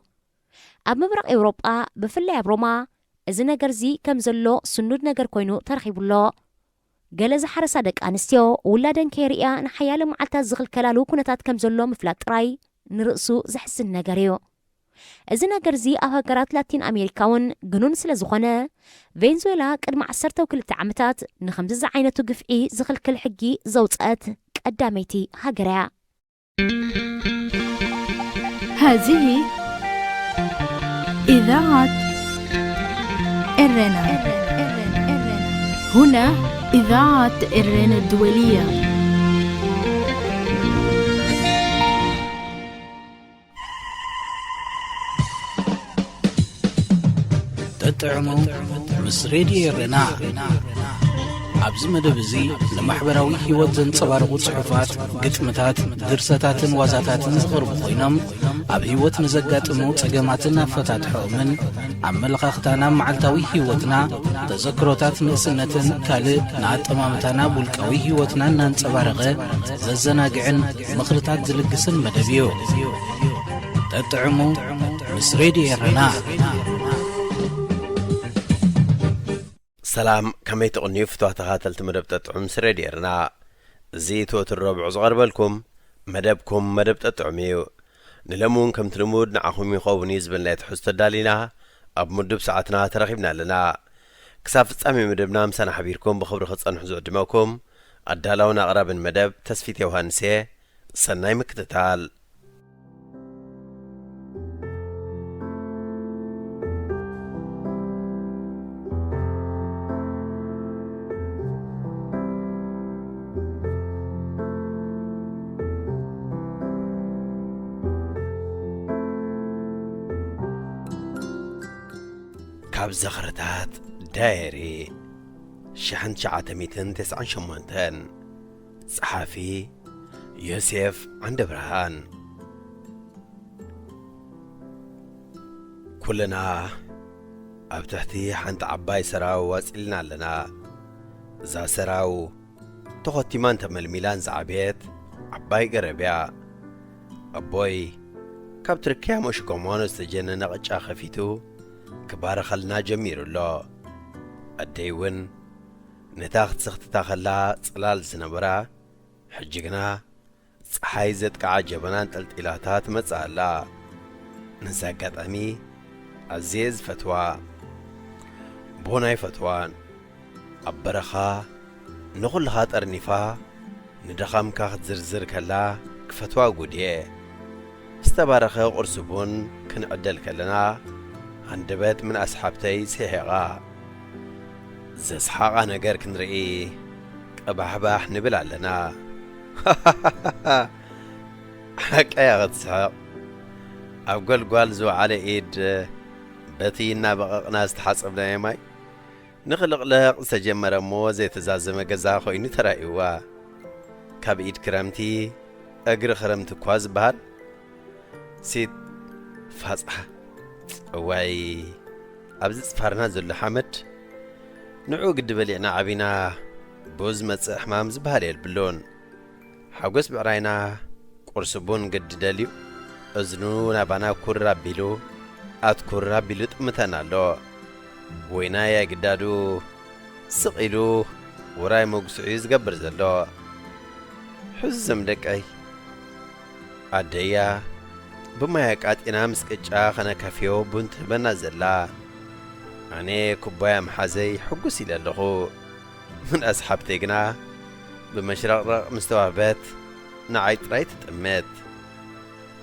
ኣብ ምብራቕ ኤውሮጳ ብፍላይ ኣብ ሮማ እዚ ነገርዚ ከም ዘሎ ስኑድ ነገር ኮይኑ ተረኺቡ ኣሎ። ገለ ዝሓረሳ ደቂ ኣንስትዮ ውላደን ከየርእያ ንሓያለ መዓልታት ዝኽልከላሉ ኩነታት ከም ዘሎ ምፍላጥ ጥራይ ንርእሱ ዘሕዝን ነገር እዩ። እዚ ነገርዚ ኣብ ሃገራት ላቲን ኣሜሪካ እውን ግኑን ስለ ዝኾነ፣ ቬንዙዌላ ቅድሚ ዓሰርተ ክልተ ዓመታት ንኸምዚ ዝዓይነቱ ግፍዒ ዝኽልክል ሕጊ ዘውጸአት ቀዳመይቲ ሃገር እያ። هذه إذاعة إرنا. هنا إذاعة إرنا الدولية. ጠጥዕሙ ምስ ሬድዮ ኤረና። ኣብዚ መደብ እዚ ንማሕበራዊ ህይወት ዘንጸባርቑ ጽሑፋት፣ ግጥምታት፣ ድርሰታትን ዋዛታትን ዝቐርቡ ኮይኖም ኣብ ህይወት ንዘጋጥሙ ጸገማትን ኣፈታትሖኦምን ኣመለኻኽታና ኣብ መዓልታዊ ህይወትና፣ ተዘክሮታት ንእስነትን ካልእ ንኣጠማምታና ኣብ ውልቃዊ ህይወትና እናንጸባረቐ ዘዘናግዕን ምኽርታት ዝልግስን መደብ እዩ። ጠጥዕሙ ምስ ሬድዮ ኤረና። ሰላም፣ ከመይ ትቕንዩ ፍትዋት ተኸታተልቲ መደብ ጠጥዑ ምስ ሬድዮ ኤረና። እዚ እቲ ወትሩ ረቡዕ ዝቐርበልኩም መደብኩም መደብ ጠጥዑም እዩ። ንሎሚ እውን ከምቲ ልሙድ ንዓኹም ይኸውን እዩ ዝበልናዮ ትሕዝቶ ኣዳሊና ኣብ ምዱብ ሰዓትና ተረኺብና ኣለና። ክሳብ ፍጻሜ መደብና ምሳና ሓቢርኩም ብኽብሪ ክትጸንሑ ዝዕድመኩም ኣዳላውን ኣቕራብን መደብ ተስፊት ዮሃንስ እየ። ሰናይ ምክትታል። ካብ ዝኽርታት ዳየሪ ሽሕን ትሽዓተ ሚእትን ተስዓን ሸሞንተን። ጸሓፊ ዮሴፍ ዓንደብርሃን። ኩልና ኣብ ትሕቲ ሓንቲ ዓባይ ሰራው ኣጽሊልና ኣለና። እዛ ሰራው ተኾቲማን ተመልሚላን ዝዓበየት ዓባይ ገረብ እያ። ኣቦይ ካብ ትርክያ መሽኮማኖ ዝተጀነነ ቅጫ ከፊቱ ክባርኸልና ጀሚሩ ኣሎ። ኣደይ እውን ነታ ክትስኽትታ ከላ ጽላል ዝነበራ፣ ሕጂ ግና ጸሓይ ዘጥቅዓ ጀበና ኣንጠልጢላታ ትመጽእ ኣላ። ነዚ ኣጋጣሚ ኣዝየ ዝፈትዋ። ቡን ኣይፈትዋን። ኣብ በረኻ ንኹልኻ ጠርኒፋ ንድኻምካ ክትዝርዝር ከላ ክፈትዋ ጉድ እየ። ዝተባረኸ ቁርሲ ቡን ክንዕደል ከለና፣ ሃንደበት ምንኣስ ሓብተይ ስሒቓ። ዘስሓቓ ነገር ክንርኢ ቀባሕባሕ ንብል ኣለና። ሓቀያ ክትስሕቕ። ኣብ ጓልጓል ዝወዓለ ኢድ በቲ እናበቐቕና ዝተሓጸብናዮ ማይ ንኽልቕለቕ ዝተጀመረ እሞ ዘይተዛዘመ ገዛ ኮይኑ ተራእይዋ። ካብ ኢድ ክረምቲ እግሪ ክረምቲ እኳ ዝበሃል። ሲት ፋጻ። እዋይ፣ ኣብዚ ጽፋርና ዘሎ ሓመድ ንዑ ግዲ በሊዕና ዓቢና ብኡ ዝመጽእ ሕማም ዝበሃል የብሉን። ሓጎስ ብዕራይና ቁርሲ ቡን ግዲ ደልዩ እዝኑ ናባና ኩር ኣቢሉ ኣትኩር ኣቢሉ ጥምተና ኣሎ። ወይናይ ኣይግዳዱ ስቕ ኢሉ ውራይ መጉስዑ እዩ ዝገብር ዘሎ። ሕዝም ደቀይ፣ ኣደያ ብማይ ኣቃጢና ምስ ቅጫ ኸነካፍዮ ቡን ትህበና ዘላ። ኣነ ኩባያ ምሓዘይ ሕጉስ ኢለ ኣለኹ። ምናስ ሓብተይ ግና ብመሽረቕረቕ ምስ ተዋህበት ንዓይ ጥራይ ትጥምት።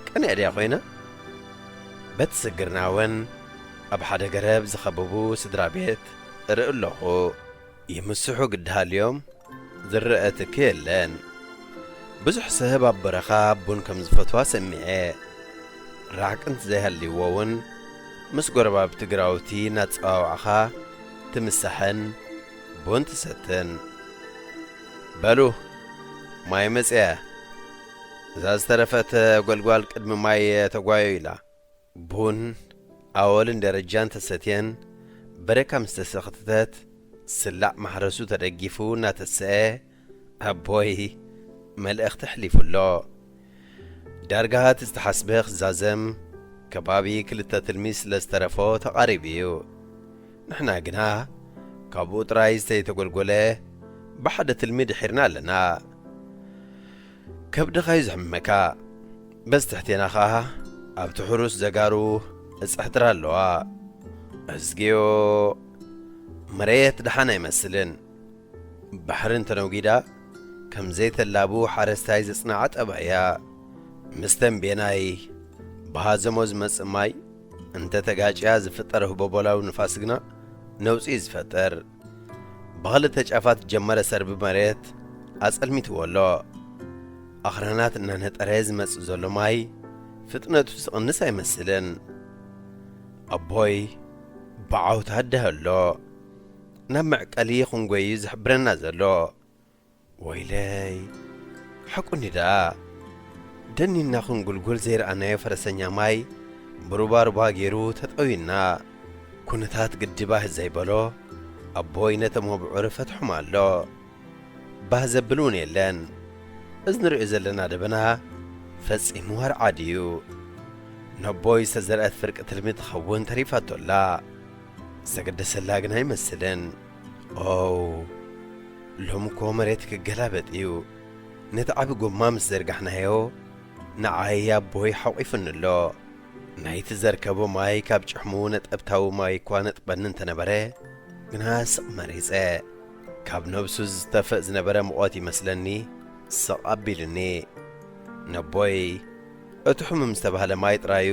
ቀኒኣ ድያ ኾይና? በቲ ስግርና እውን ኣብ ሓደ ገረብ ዝኸበቡ ስድራ ቤት እርኢ ኣለኹ። ይምስሑ ግዲ ሃልዮም ዝረአ ትኪ የለን። ብዙሕ ሰብ ኣብ በረኻ ቡን ከም ዝፈትዋ ሰሚዐ። ራሕቂ እንተዘይሃልይዎ እውን ምስ ጎረባብቲ ግራውቲ እናተጸዋወዕኻ ትምሳሕን ቡን ትሰትን። በሉ ማይ መጽያ፣ እዛ ዝተረፈት ጎልጓል ቅድሚ ማይ ተጓዮ ኢላ። ቡን ኣወልን ደረጃን ተሰትየን በረካ ምስ ተሰኽተተት፣ ስላዕ ማሕረሱ ተደጊፉ እናተሰአ ኣቦይ መልእኽቲ ኣሕሊፉ ኣሎ። ዳርጋ እቲ ዝተሓስበ ክዛዘም ከባቢ ክልተ ትልሚ ስለ ዝተረፎ ተቓሪቡ እዩ። ንሕና ግና ካብኡ ጥራይ ዝተይተጎልጎለ ብሓደ ትልሚ ድሒርና ኣለና። ከብድኻ እዩ ዘሕምመካ። በዚ ትሕቴና ኸኣ ኣብቲ ሕሩስ ዘጋሩ እጽሕትራ ኣለዋ። እዝግዮ፣ መሬት ደሓን ኣይመስልን። ባሕሪ እንተነጒዳ ከም ዘይተላቡ ሓረስታይ ዘጽንዓ ጠባይ እያ። ምስ ተንቤናይ ብሃዘሞ ዝመጽእ ማይ እንተ ተጋጭያ ዝፍጠር ህቦቦላዊ ንፋስ ግና ነውጺ እዩ ዝፈጥር። ብኽልተ ጫፋት ዝጀመረ ሰርቢ መሬት ኣጸልሚትዎ ኣሎ። ኣኽራናት እናነጠረ ዝመጽእ ዘሎ ማይ ፍጥነቱ ዝቕንስ ኣይመስልን። ኣቦይ ብዓውታ ኣዳህ ኣሎ። ናብ መዕቀሊ ክንጎዩ ዝሕብረና ዘሎ። ወይለይ፣ ሓቁኒ ደኣ። ደኒና ክንጉልጉል ዘይረኣናዮ ፈረሰኛ ማይ ብሩባሩባ ገይሩ ተጠውዩና። ኩነታት ግዲ ባህ ዘይበሎ ኣቦይ ነቶም ኣብዑር ፈትሖም ኣሎ። ባህ ዘብል እውን የለን። እዚ ንሪኦ ዘለና ደበና ፈጺሙ ኣርዓድ እዩ። ነቦይ ዝተዘርአት ፍርቂ ትልሚ ትኸውን ተሪፋቶ ኣላ። ዝተገደሰላ ግን ኣይመስልን። ኦው፣ ሎሚ እኮ መሬት ክገላበጥ እዩ። ነቲ ዓቢ ጎማ ምስ ዘርጋሕናዮ፣ ንዓይ ኣቦይ ሓቑፉኒ ኣሎ። ናይቲ ዘርከቦ ማይ ካብ ጭሕሙ ነጠብታዊ ማይ እኳ ነጥበኒ እንተነበረ፣ ግና ስቕ መሪጸ። ካብ ነብሱ ዝተፍእ ዝነበረ ሙቐት ይመስለኒ፣ ስቕ ኣቢሉኒ። ነቦይ፣ እቲ ሕሙም ዝተባህለ ማይ ጥራዩ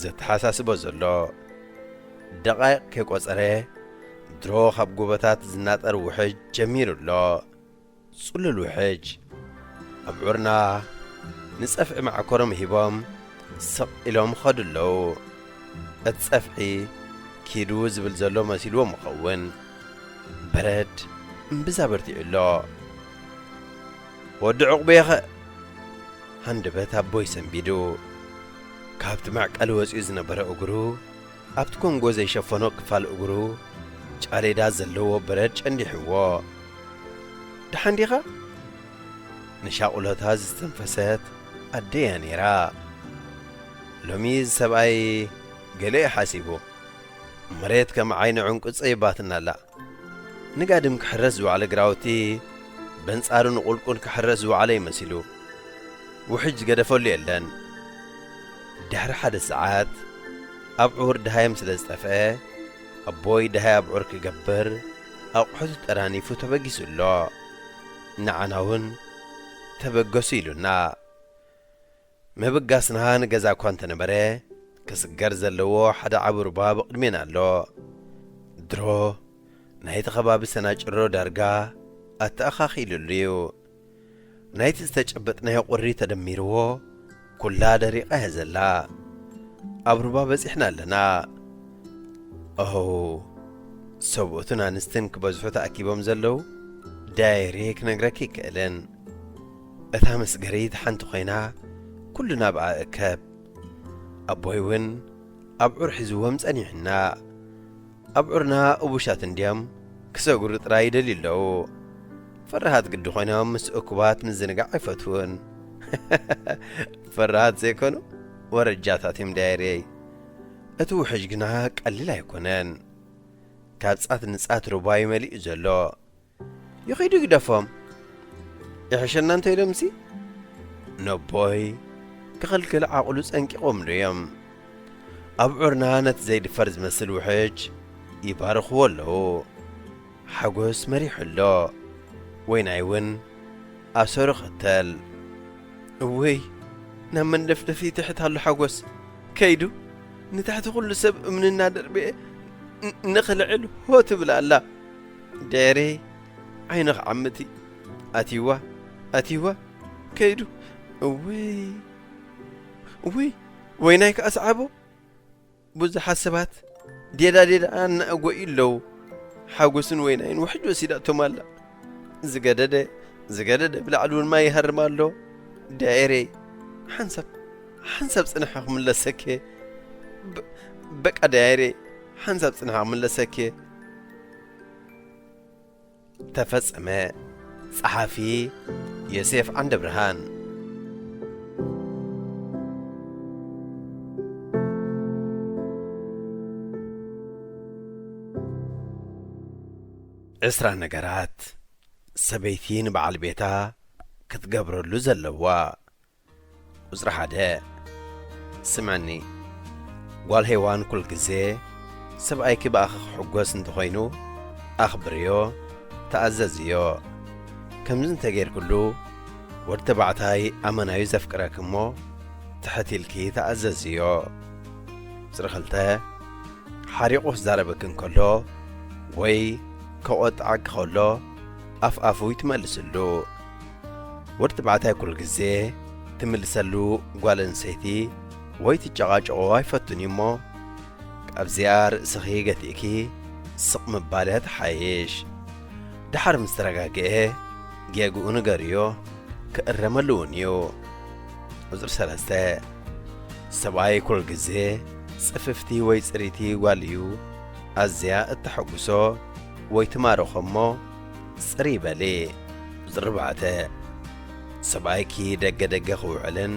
ዘተሓሳስቦ ዘሎ። ደቓይቕ ከይቆጸረ፣ ድሮ ካብ ጎቦታት ዝናጠር ውሕጅ ጀሚሩ ኣሎ። ጽሉል ውሕጅ። ኣብዑርና ንጸፍዒ መዓኮሮም ሂቦም ስቕ ኢሎም ኸዱ ኣለዉ። እቲ ጸፍዒ ኪዱ ዝብል ዘሎ መሲልዎም ይኸውን። በረድ እምብዛ በርቲዑ ኣሎ። ወዲ ዕቑበይኸ? ሃንደበት ኣቦይ ሰንቢዱ። ካብቲ መዕቀሊ ወጺኡ ዝነበረ እግሩ ኣብቲ ኮንጎ ዘይሸፈኖ ክፋል እግሩ ጫሌዳ ዘለዎ በረድ ጨንዲሕዎ። ደሓን ዲኻ? ንሻቑሎታ ዝተንፈሰት ኣደያ ነይራ። ሎሚ እዚ ሰብኣይ ገለ እዩ ሓሲቡ። መሬት ከም ዓይኒ ዕንቁ ጸይባትና ኣላ። ንጋድም ክሕረስ ዝወዓለ ግራውቲ በንጻሩ ንቑልቁል ክሕረስ ዝወዓለ እዩ መሲሉ። ውሕጅ ዝገደፈሉ የለን። ድሕሪ ሓደ ሰዓት ኣብዑር ደሃዮም ስለ ዝጠፍአ፣ ኣቦይ ደሃይ ኣብዑር ክገብር ኣቑሑቱ ጠራኒፉ ተበጊሱ ኣሎ። ንዓና እውን ተበገሱ ኢሉና። ምብጋስና ንገዛ እኳ እንተነበረ፣ ክስገር ዘለዎ ሓደ ዓቢ ሩባ ብቕድሜና ኣሎ። ድሮ ናይቲ ከባቢ ሰናጭሮ ዳርጋ ኣተኣኻኺሉሉ እዩ። ናይቲ ዝተጨበጥናዮ ቁሪ ተደሚርዎ፣ ኩላ ደሪቓ እያ ዘላ። ኣብ ሩባ በጺሕና ኣለና። ኦው፣ ሰብኡትን ኣንስትን ክበዝሑ ተኣኪቦም ዘለዉ ዳየሪ ክነግረኪ ይክእልን። እታ መስገሪት ሓንቲ ኮይና፣ ኩሉ ናብኣ እከብ። ኣቦይ እውን ኣብዑር ሒዝዎም ጸኒሑና። ኣብዑርና እቡሻት እንድዮም፣ ክሰግሩ ጥራይ ይደልዩ ኣለዉ። ፈራሃት ግዲ ኮይኖም ምስ እኩባት ምዝንጋዕ ኣይፈትዉን። ፈራሃት ዘይኮኑ ወረጃታት እዮም ዳየርየይ። እቲ ውሕጅ ግና ቀሊል ኣይኮነን። ካብ ጻት ንጻት ሩባ እዩ መሊኡ ዘሎ። ይኺዱ ይግደፎም። ይሕሸና እንተ ኢሎምሲ፣ ነቦይ ክኽልክል ዓቕሉ ጸንቂቖምሉ እዮም። ኣብዑርና ነቲ ዘይድፈር ዝመስል ውሕጅ ይባርኽዎ ኣለዉ። ሓጎስ መሪሑ ኣሎ። ወይናይ እውን ኣሰሩ ኸተል። እውይ፣ ናብ መንደፍደፊ ትሕት ኣሎ ሓጎስ። ከይዱ ንታሕቲ ኩሉ ሰብ እምኒ እናደርበየ ን-፣ ንኽልዕል ሆ ትብል ኣላ። ደሬ ዓይኑ ክዓምቲ። ኣትይዋ፣ ኣትይዋ፣ ከይዱ። እውይ፣ እውይ፣ ወይናይ ከኣ ሰዓቦ። ብዙሓት ሰባት ዴዳ ዴዳ እናኣጎዩ ኣለዉ። ሓጎስን ወይናይን ውሕጅ ወሲዳቶም ኣላ። ዝገደደ፣ ዝገደደ ብላዕሊ እውን ማይ ይሃርም ኣሎ። ዳይሬ፣ ሓንሳብ፣ ሓንሳብ ጽንሐ ክምለሰኬ። በ-፣ በቃ ዳይሬ፣ ሓንሳብ ጽንሐ ክምለሰኬ። ተፈጸመ። ጸሓፊ ዮሴፍ ዓንደብርሃን። ዕስራ ነገራት ሰበይቲ ንበዓል ቤታ ክትገብረሉ ዘለዋ። ቁጽሪ ሓደ፣ ስምዕኒ። ጓል ሄዋን ኩል ግዜ ሰብኣይኪ ብኣኺ ክሕጎስ እንተኾይኑ፣ ኣኽብርዮ፣ ተኣዘዝዮ። ከምዚ እንተጌርክሉ፣ ወዲ ተባዕታይ ኣመናዩ ዘፍቅረኪ እሞ፣ ትሕት ኢልኪ ተኣዘዝዮ። ቁጽሪ ክልተ፣ ሓሪቑ ክዛረበኪ እንከሎ ወይ ከቖጥዓኪ ከሎ፣ ኣፍ ኣፉ ይትመልስሉ። ወዲ ተባዕታይ ኩል ግዜ ትምልሰሉ ጓል ኣንስተይቲ ወይ ትጨቓጨቖ ኣይፈቱን እዩ እሞ፣ ኣብዚኣ ርእስኺ ገቲእኪ ስቕ ምባለ ትሓይሽ። ደሓር ምስ ተረጋግኤ ጌግኡ ንገርዮ፣ ክእረመሉ እውን እዩ። ቁጽሪ ሰለስተ፣ ሰብኣይ ኩል ግዜ ጽፍፍቲ ወይ ጽሪቲ ጓል እዩ ኣዝያ እተሐጉሶ ወይ ትማርኾ እሞ ጽሪ በሊ። ቁጽሪ ኣርባዕተ፣ ሰብኣይኪ ደገ ደገ ክውዕልን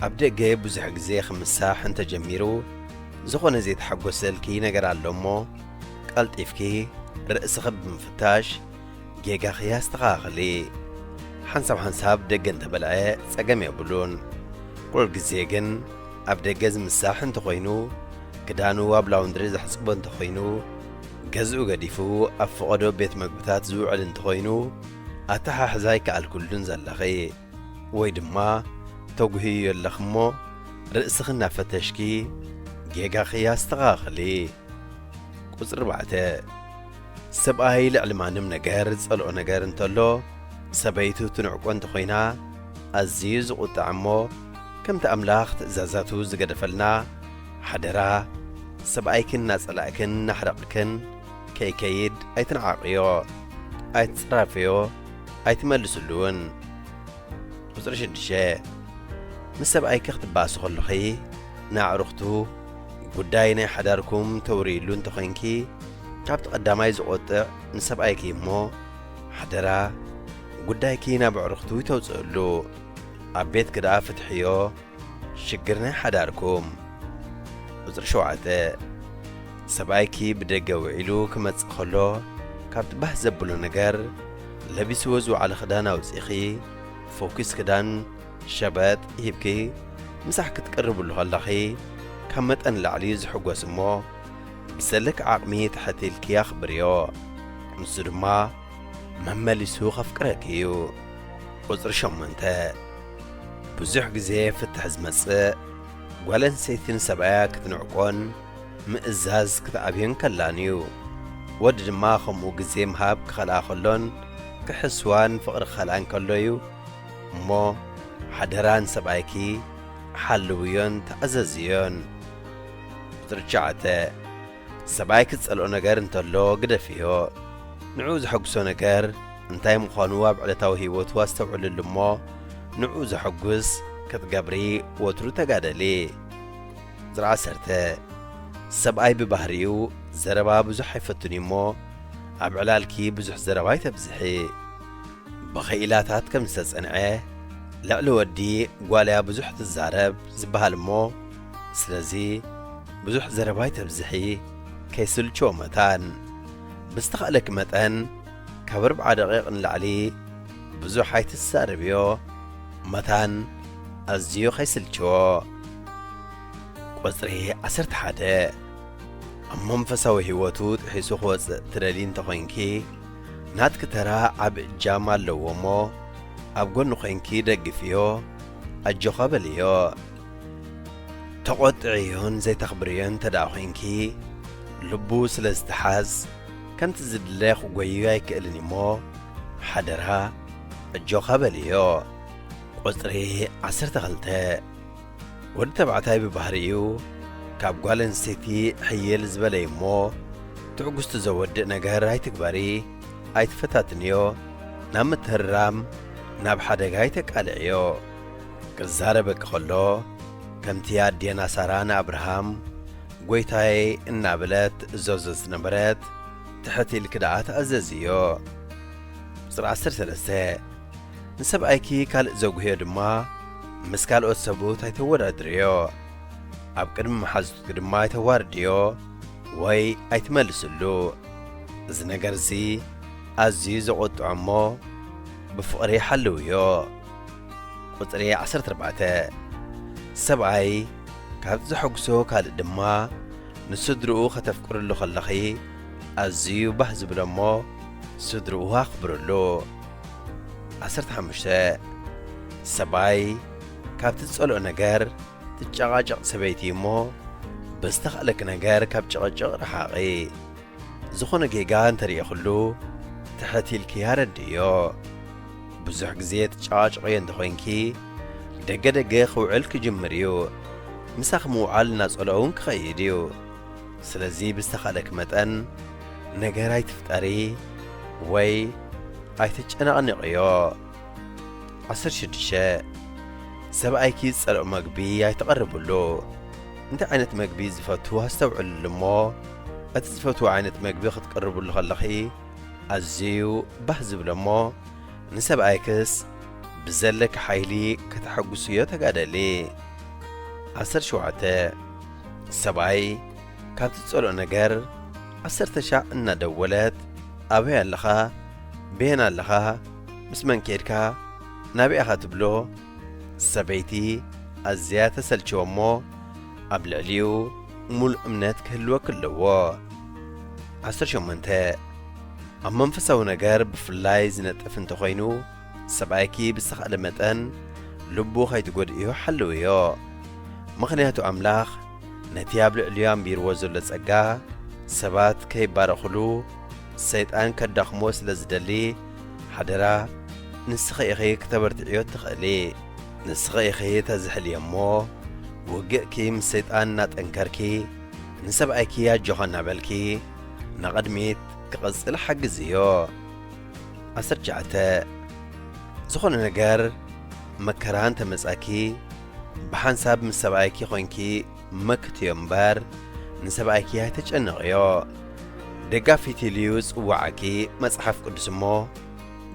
ኣብ ደገ ብዙሕ ግዜ ክምሳሕ እንተጀሚሩ፣ ዝኾነ ዘይተሓጎሰልኪ ነገር ኣሎ እሞ፣ ቀልጢፍኪ ርእስኺ ብምፍታሽ ጌጋኺ ኣስተኻኽሊ። ሓንሳብ ሓንሳብ ደገ እንተበልዐ ጸገም የብሉን። ኩሉ ግዜ ግን ኣብ ደገ ዝምሳሕ እንተኾይኑ፣ ክዳኑ ኣብ ላውንድሪ ዘሕጽቦ እንተኾይኑ፣ ገዝኡ ገዲፉ ኣብ ፈቐዶ ቤት መግብታት ዝውዕል እንተኾይኑ፣ ኣተሓሕዛ ኣይከኣልክሉን ዘለኺ። ወይ ድማ ተጉህዮ ኣለኺ እሞ፣ ርእስኺ እናፈተሽኪ ጌጋኺ ኣስተኻኽሊ። ቁጽሪ ኣርባዕተ፣ ሰብኣይ ልዕሊ ማንም ነገር ዝጸልኦ ነገር እንተሎ፣ ሰበይቱ ትንዕቆ እንተኾይና፣ ኣዝዩ ዝቑጣዕ እሞ፣ ከምቲ ኣምላኽ ትእዛዛቱ ዝገደፈልና፣ ሓደራ፣ ሰብኣይክን እናጸላእክን እናሕረቕክን ከይከይድ ኣይትንዓቕዮ፣ ኣይትጽረፍዮ፣ ኣይትመልስሉ እውን። ቁጽሪ ሽዱሽተ፣ ምስ ሰብኣይኪ ክትባእሲ ከለኺ፣ ንኣዕሩኽቱ ጉዳይ ናይ ሓዳርኩም ተውርይሉ እንተኾይንኪ፣ ካብቲ ቀዳማይ ዝቖጥዕ ንሰብኣይኪ እሞ፣ ሓደራ ጉዳይኪ ናብ ኣዕሩኽቱ ይተውፅእሉ። ኣብ ቤትኪ ደኣ ፍትሕዮ ሽግር ናይ ሓዳርኩም። ቁጽሪ ሸውዓተ፣ ሰብኣይኪ ብደገ ውዒሉ ክመጽእ ከሎ፣ ካብቲ ባህ ዘብሎ ነገር ለቢስዎ ዝወዓለ ክዳን ኣውጺእኺ፣ ፈኲስ ክዳን ሸበጥ ሂብኪ፣ ምሳሕ ክትቅርብሉ ከለኺ፣ ካብ መጠን ላዕሊ ዝሕጎስ እሞ፣ ብዘለኪ ዓቕሚ ትሕት ኢልኪ ኣኽብርዮ። ንሱ ድማ መመሊሱ ከፍቅረኪ እዩ። ቁጽሪ ሸሞንተ፣ ብዙሕ ግዜ ፍትሕ ዝመጽእ ጓል ኣንስተይቲ ንሰብኣያ ክትንዕቆን ምእዛዝ ክትኣብዮን ከላን እዩ። ወዲ ድማ ከምኡ ግዜ ምሃብ ክኸልኣ ከሎን ክሕስዋን ፍቕሪ ክኸልኣን ከሎ እዩ። እሞ ሓደራ ንሰብኣይኪ ሓልውዮን ተኣዘዝዮን። ቁጽሪ ትሽዓተ፣ ሰብኣይኪ ዝጸልኦ ነገር እንተሎ ግደፍዮ። ንዕኡ ዘሐጉሶ ነገር እንታይ ምዃኑ ኣብ ዕለታዊ ህይወቱ ኣስተውዕልሉ እሞ፣ ንዕኡ ዘሐጉስ ክትገብሪ ወትሩ ተጋደሊ። ቁጽሪ ዓሰርተ፣ ሰብኣይ ብባህሪኡ ዘረባ ብዙሕ ኣይፈቱን እዩ እሞ፣ ኣብ ዕላልኪ ብዙሕ ዘረባ ኣይተብዝሒ። ብኽኢላታት ከም ዝተጸንዐ፣ ልዕሊ ወዲ ጓል እያ ብዙሕ ትዛረብ ዝበሃል እሞ፣ ስለዚ ብዙሕ ዘረባ ኣይተብዝሒ፣ ከይስልችዎ መታን። ብዝተኻእለኪ መጠን፣ ካብ ኣርብዓ ደቂቕ ንላዕሊ ብዙሕ ኣይትዛረብዮ፣ መታን ኣዝዩ ከይስልችዎ። ቁጽሪ ዓሰርተ ሓደ ኣብ መንፈሳዊ ህይወቱ ጥሒሱ ክወጽእ ትደልዪ እንተኾይንኪ፣ ናትኪ ተራ ዓቢ እጃም ኣለዎ እሞ፣ ኣብ ጎኑ ኮይንኪ ደግፍዮ፣ ኣጆኻ በልዮ። ተቖጥዕዮን ዘይተኽብርዮን እንተ ደኣ ኮይንኪ፣ ልቡ ስለ ዝተሓዝ፣ ከምቲ ዝድለ ክጎዩ ኣይክእልን እሞ፣ ሓደራ፣ ኣጆኻ በልዮ። ቁጽሪ ዓሰርተ ክልተ ወዲ ተባዕታይ ብባህሪኡ ካብ ጓል ኣንስተይቲ ሕይል ዝበለ እዩ እሞ፣ ትዕግስቱ ዘወድእ ነገር ኣይትግበሪ፣ ኣይትፈታትንዮ፣ ናብ ምትህርራም፣ ናብ ሓደጋ ኣይተቃልዕዮ። ክዛረበኪ ከሎ፣ ከምቲ ኣዴና ሳራ ንኣብርሃም፣ "ጐይታየ" እናበለት ትእዘዞ ዝነበረት፣ ትሕት ኢልኪ ደኣ ተኣዘዝዮ። ቁጽሪ ዓሰርተ ሰለስተ ንሰብኣይኪ ካልእ ዘጉህዮ ድማ፣ ምስ ካልኦት ሰብኡት ኣይተወዳድርዮ። ኣብ ቅድሚ መሓዙትኪ ድማ ኣይተዋርድዮ ወይ ኣይትመልስሉ። እዚ ነገር እዚ ኣዝዩ ዘቖጥዖ እሞ፣ ብፍቕሪ ሓልውዮ። ቁጽሪ ዓሰርተ ኣርባዕተ ሰብኣይ ካብ ዘሐጉሶ ካልእ ድማ፣ ንስድርኡ ከተፍቅርሉ ከለኺ ኣዝዩ ባህ ዝብሎ እሞ፣ ስድርኡ ኣኽብርሉ። ዓሰርተ ሓሙሽተ ሰብኣይ ካብ ትጸልኦ ነገር ትጨቓጨቕ ሰበይቲ እሞ፣ ብዝተኻእለኪ ነገር ካብ ጭቕጭቕ ርሓቒ። ዝኾነ ጌጋ እንተርእየኽሉ፣ ትሕት ኢልኪ ኣረድእዮ። ብዙሕ ግዜ ትጨቓጨቕዮ እንተኾይንኪ፣ ደገ ደገ ክውዕል ክጅምር እዩ። ምሳኺ ምውዓል እናጸልኦ እውን ክኸይድ እዩ። ስለዚ ብዝተኻእለኪ መጠን ነገር ኣይትፍጠሪ ወይ ኣይተጨናቕንቕዮ። ዓሰርተ ሽዱሽተ ሰብኣይኪ ዝጸልኦ መግቢ ኣይተቐርብሉ። እንታይ ዓይነት መግቢ ዝፈቱ ኣስተውዕልሉ እሞ፣ እቲ ዝፈትዎ ዓይነት መግቢ ክትቅርብሉ ከለኺ ኣዝዩ ባህ ዝብሎ እሞ፣ ንሰብኣይክስ ብዘለኪ ሓይሊ ከተሐጉስዮ ተጋደሊ። ዓሰርተ ሸውዓተ ሰብኣይ ካብ ትጸልኦ ነገር ዓሰርተ ሻዕ እናደወለት፣ "ኣበይ ኣለኻ? በየን ኣለኻ? ምስ መን ከይድካ? ናበይ ኢኻ?" ትብሎ ሰበይቲ ኣዝያ ተሰልችዎ እሞ፣ ኣብ ልዕሊኡ ሙሉእ እምነት ክህልወኪ ኣለዎ። ዓሰርተ ሸሞንተ ኣብ መንፈሳዊ ነገር ብፍላይ ዝነጥፍ እንተኾይኑ፣ ሰብኣይኪ ብዝተኻእለ መጠን ልቡ ከይትጎድእዮ ሓልውዮ። ምኽንያቱ ኣምላኽ ነቲ ኣብ ልዕሊኡ ኣንቢርዎ ዘሎ ጸጋ ሰባት ከይባረኹሉ ሰይጣን ከዳኽሞ ስለ ዝደሊ፣ ሓደራ ንስኺ ኢኺ ክተበርትዕዮ እትኽእሊ። ንስኺ ኢኺ ተዝሕልዮ እሞ፣ ውግእኪ ምስ ሰይጣን እናጠንከርኪ፣ ንሰብኣይኪ ኣጆኻ እናበልኪ ንቕድሚት ክቕጽል ሓግዝዮ። ዓሰርተ ትሽዓተ ዝኾነ ነገር መከራ እንተመጻኪ፣ ብሓንሳብ ምስ ሰብኣይኪ ኮይንኪ መክትዮ እምበር፣ ንሰብኣይኪ ኣይተጨንቕዮ። ደጋፊት ኢሉዩ ዝጽውዓኪ መጽሓፍ ቅዱስ እሞ፣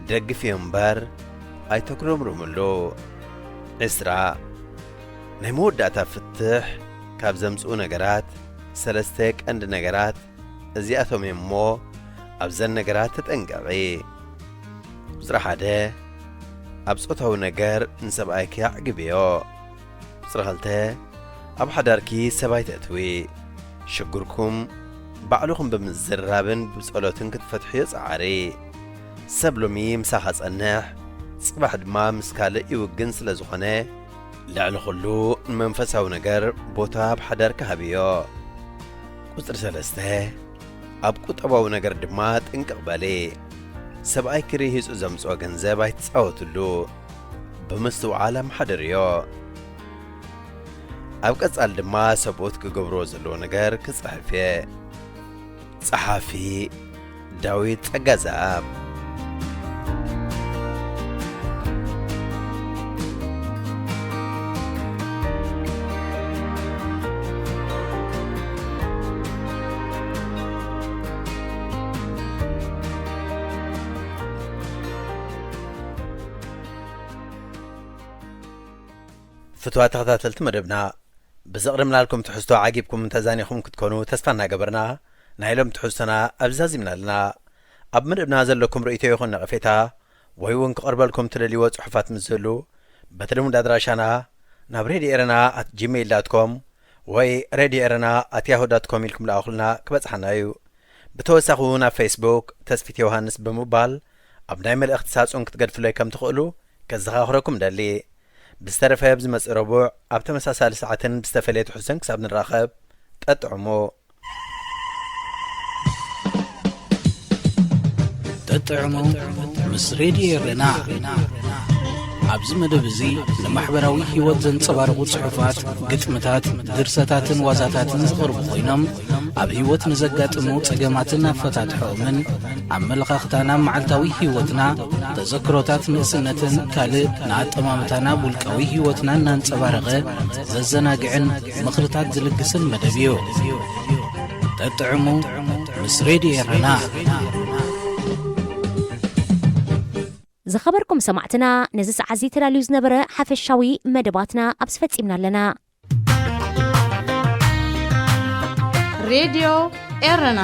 ደግፍዮ እምበር ኣይተጉረምርምሉ። ዕስራ ናይ መወዳእታ ፍትሕ ካብ ዘምጽኡ ነገራት፣ ሰለስተ ቀንዲ ነገራት እዚኣቶም እዮም እሞ፣ ኣብዘን ነገራት ተጠንቀቒ። ቁጽሪ ሓደ ኣብ ጾታዊ ነገር ንሰብኣይኪ ኣዕግብዮ። ቁጽሪ ክልተ ኣብ ሓዳርኪ ሰብ ኣይተእትዊ። ሽግርኩም ባዕልኹም ብምዝርራብን ብጸሎትን ክትፈትሕዮ ጸዓሪ። ሰብ ሎሚ ምሳኻ ጸንሕ፣ ጽባሕ ድማ ምስ ካልእ ይውግን ስለ ዝኾነ፣ ልዕሊ ኹሉ ንመንፈሳዊ ነገር ቦታ ኣብ ሓዳርኪ ሃብዮ። ቁጽሪ ሰለስተ ኣብ ቁጠባዊ ነገር ድማ ጥንቅቕ በሊ። ሰብኣይኪ ርሂጹ ዘምጽኦ ገንዘብ ኣይትጻወትሉ። ብምስትውዓል ኣመሓድርዮ። ኣብ ቀጻሊ ድማ ሰብኡት ክገብርዎ ዘለዎ ነገር ክጽሕፍ እየ። ጸሓፊ ዳዊት ጸጋዝኣብ። ፍቱዋት ተኸታተልቲ መደብና፣ ብዘቕረብናልኩም ትሕዝቶ ዓጊብኩም ተዛኒኹም ክትኮኑ ተስፋ እናገበርና፣ ናይ ሎም ትሕዝቶና ኣብዚ ዛዚምና ኣለና። ኣብ መደብና ዘለኩም ርእይቶ ይኹን ነቐፌታ፣ ወይ እውን ክቐርበልኩም ትደልይዎ ጽሑፋት ምስ ዝህሉ፣ በቲ ልሙድ ኣድራሻና ናብ ሬድዮ ኤረና ኣት ጂሜይል ዳት ኮም ወይ ሬድዮ ኤረና ኣት ያሁ ዳት ኮም ኢልኩም ልኣኹልና፣ ክበጽሓና እዩ። ብተወሳኺ እውን ኣብ ፌስቡክ ተስፊት ዮሃንስ ብምባል ኣብ ናይ መልእኽቲ ሳጹን ክትገድፍለይ ከም ትኽእሉ ከዘኻኽረኩም ደሊ። ብዝተረፈ ብዝመጽእ ረቡዕ ኣብ ተመሳሳሊ ሰዓትን ብዝተፈለየ ትሕዝቶን ክሳብ ንራኸብ፣ ጠጥዕሙ። ጠጥዕሙ ምስ ሬድዮ ኤረና። ኣብዚ መደብ እዚ ንማሕበራዊ ህይወት ዘንጸባርቑ ጽሑፋት፣ ግጥምታት፣ ድርሰታትን ዋዛታትን ዝቐርቡ ኮይኖም፣ ኣብ ህይወት ንዘጋጥሙ ጸገማትን ኣፈታትሖኦምን፣ ኣመለኻኽታና ኣብ መዓልታዊ ህይወትና፣ ተዘክሮታት ንእስነትን ካልእ ንኣጠማምታና ኣብ ውልቃዊ ህይወትና እናንጸባረቐ ዘዘናግዕን ምኽርታት ዝልግስን መደብ እዩ። ጠጥዕሙ ምስ ሬድዮ ኤረና። ዝኸበርኩም ሰማዕትና፣ ነዚ ሰዓት እዚ ተዳልዩ ዝነበረ ሓፈሻዊ መደባትና ኣብዚ ፈጺምና ኣለና። ሬድዮ ኤረና።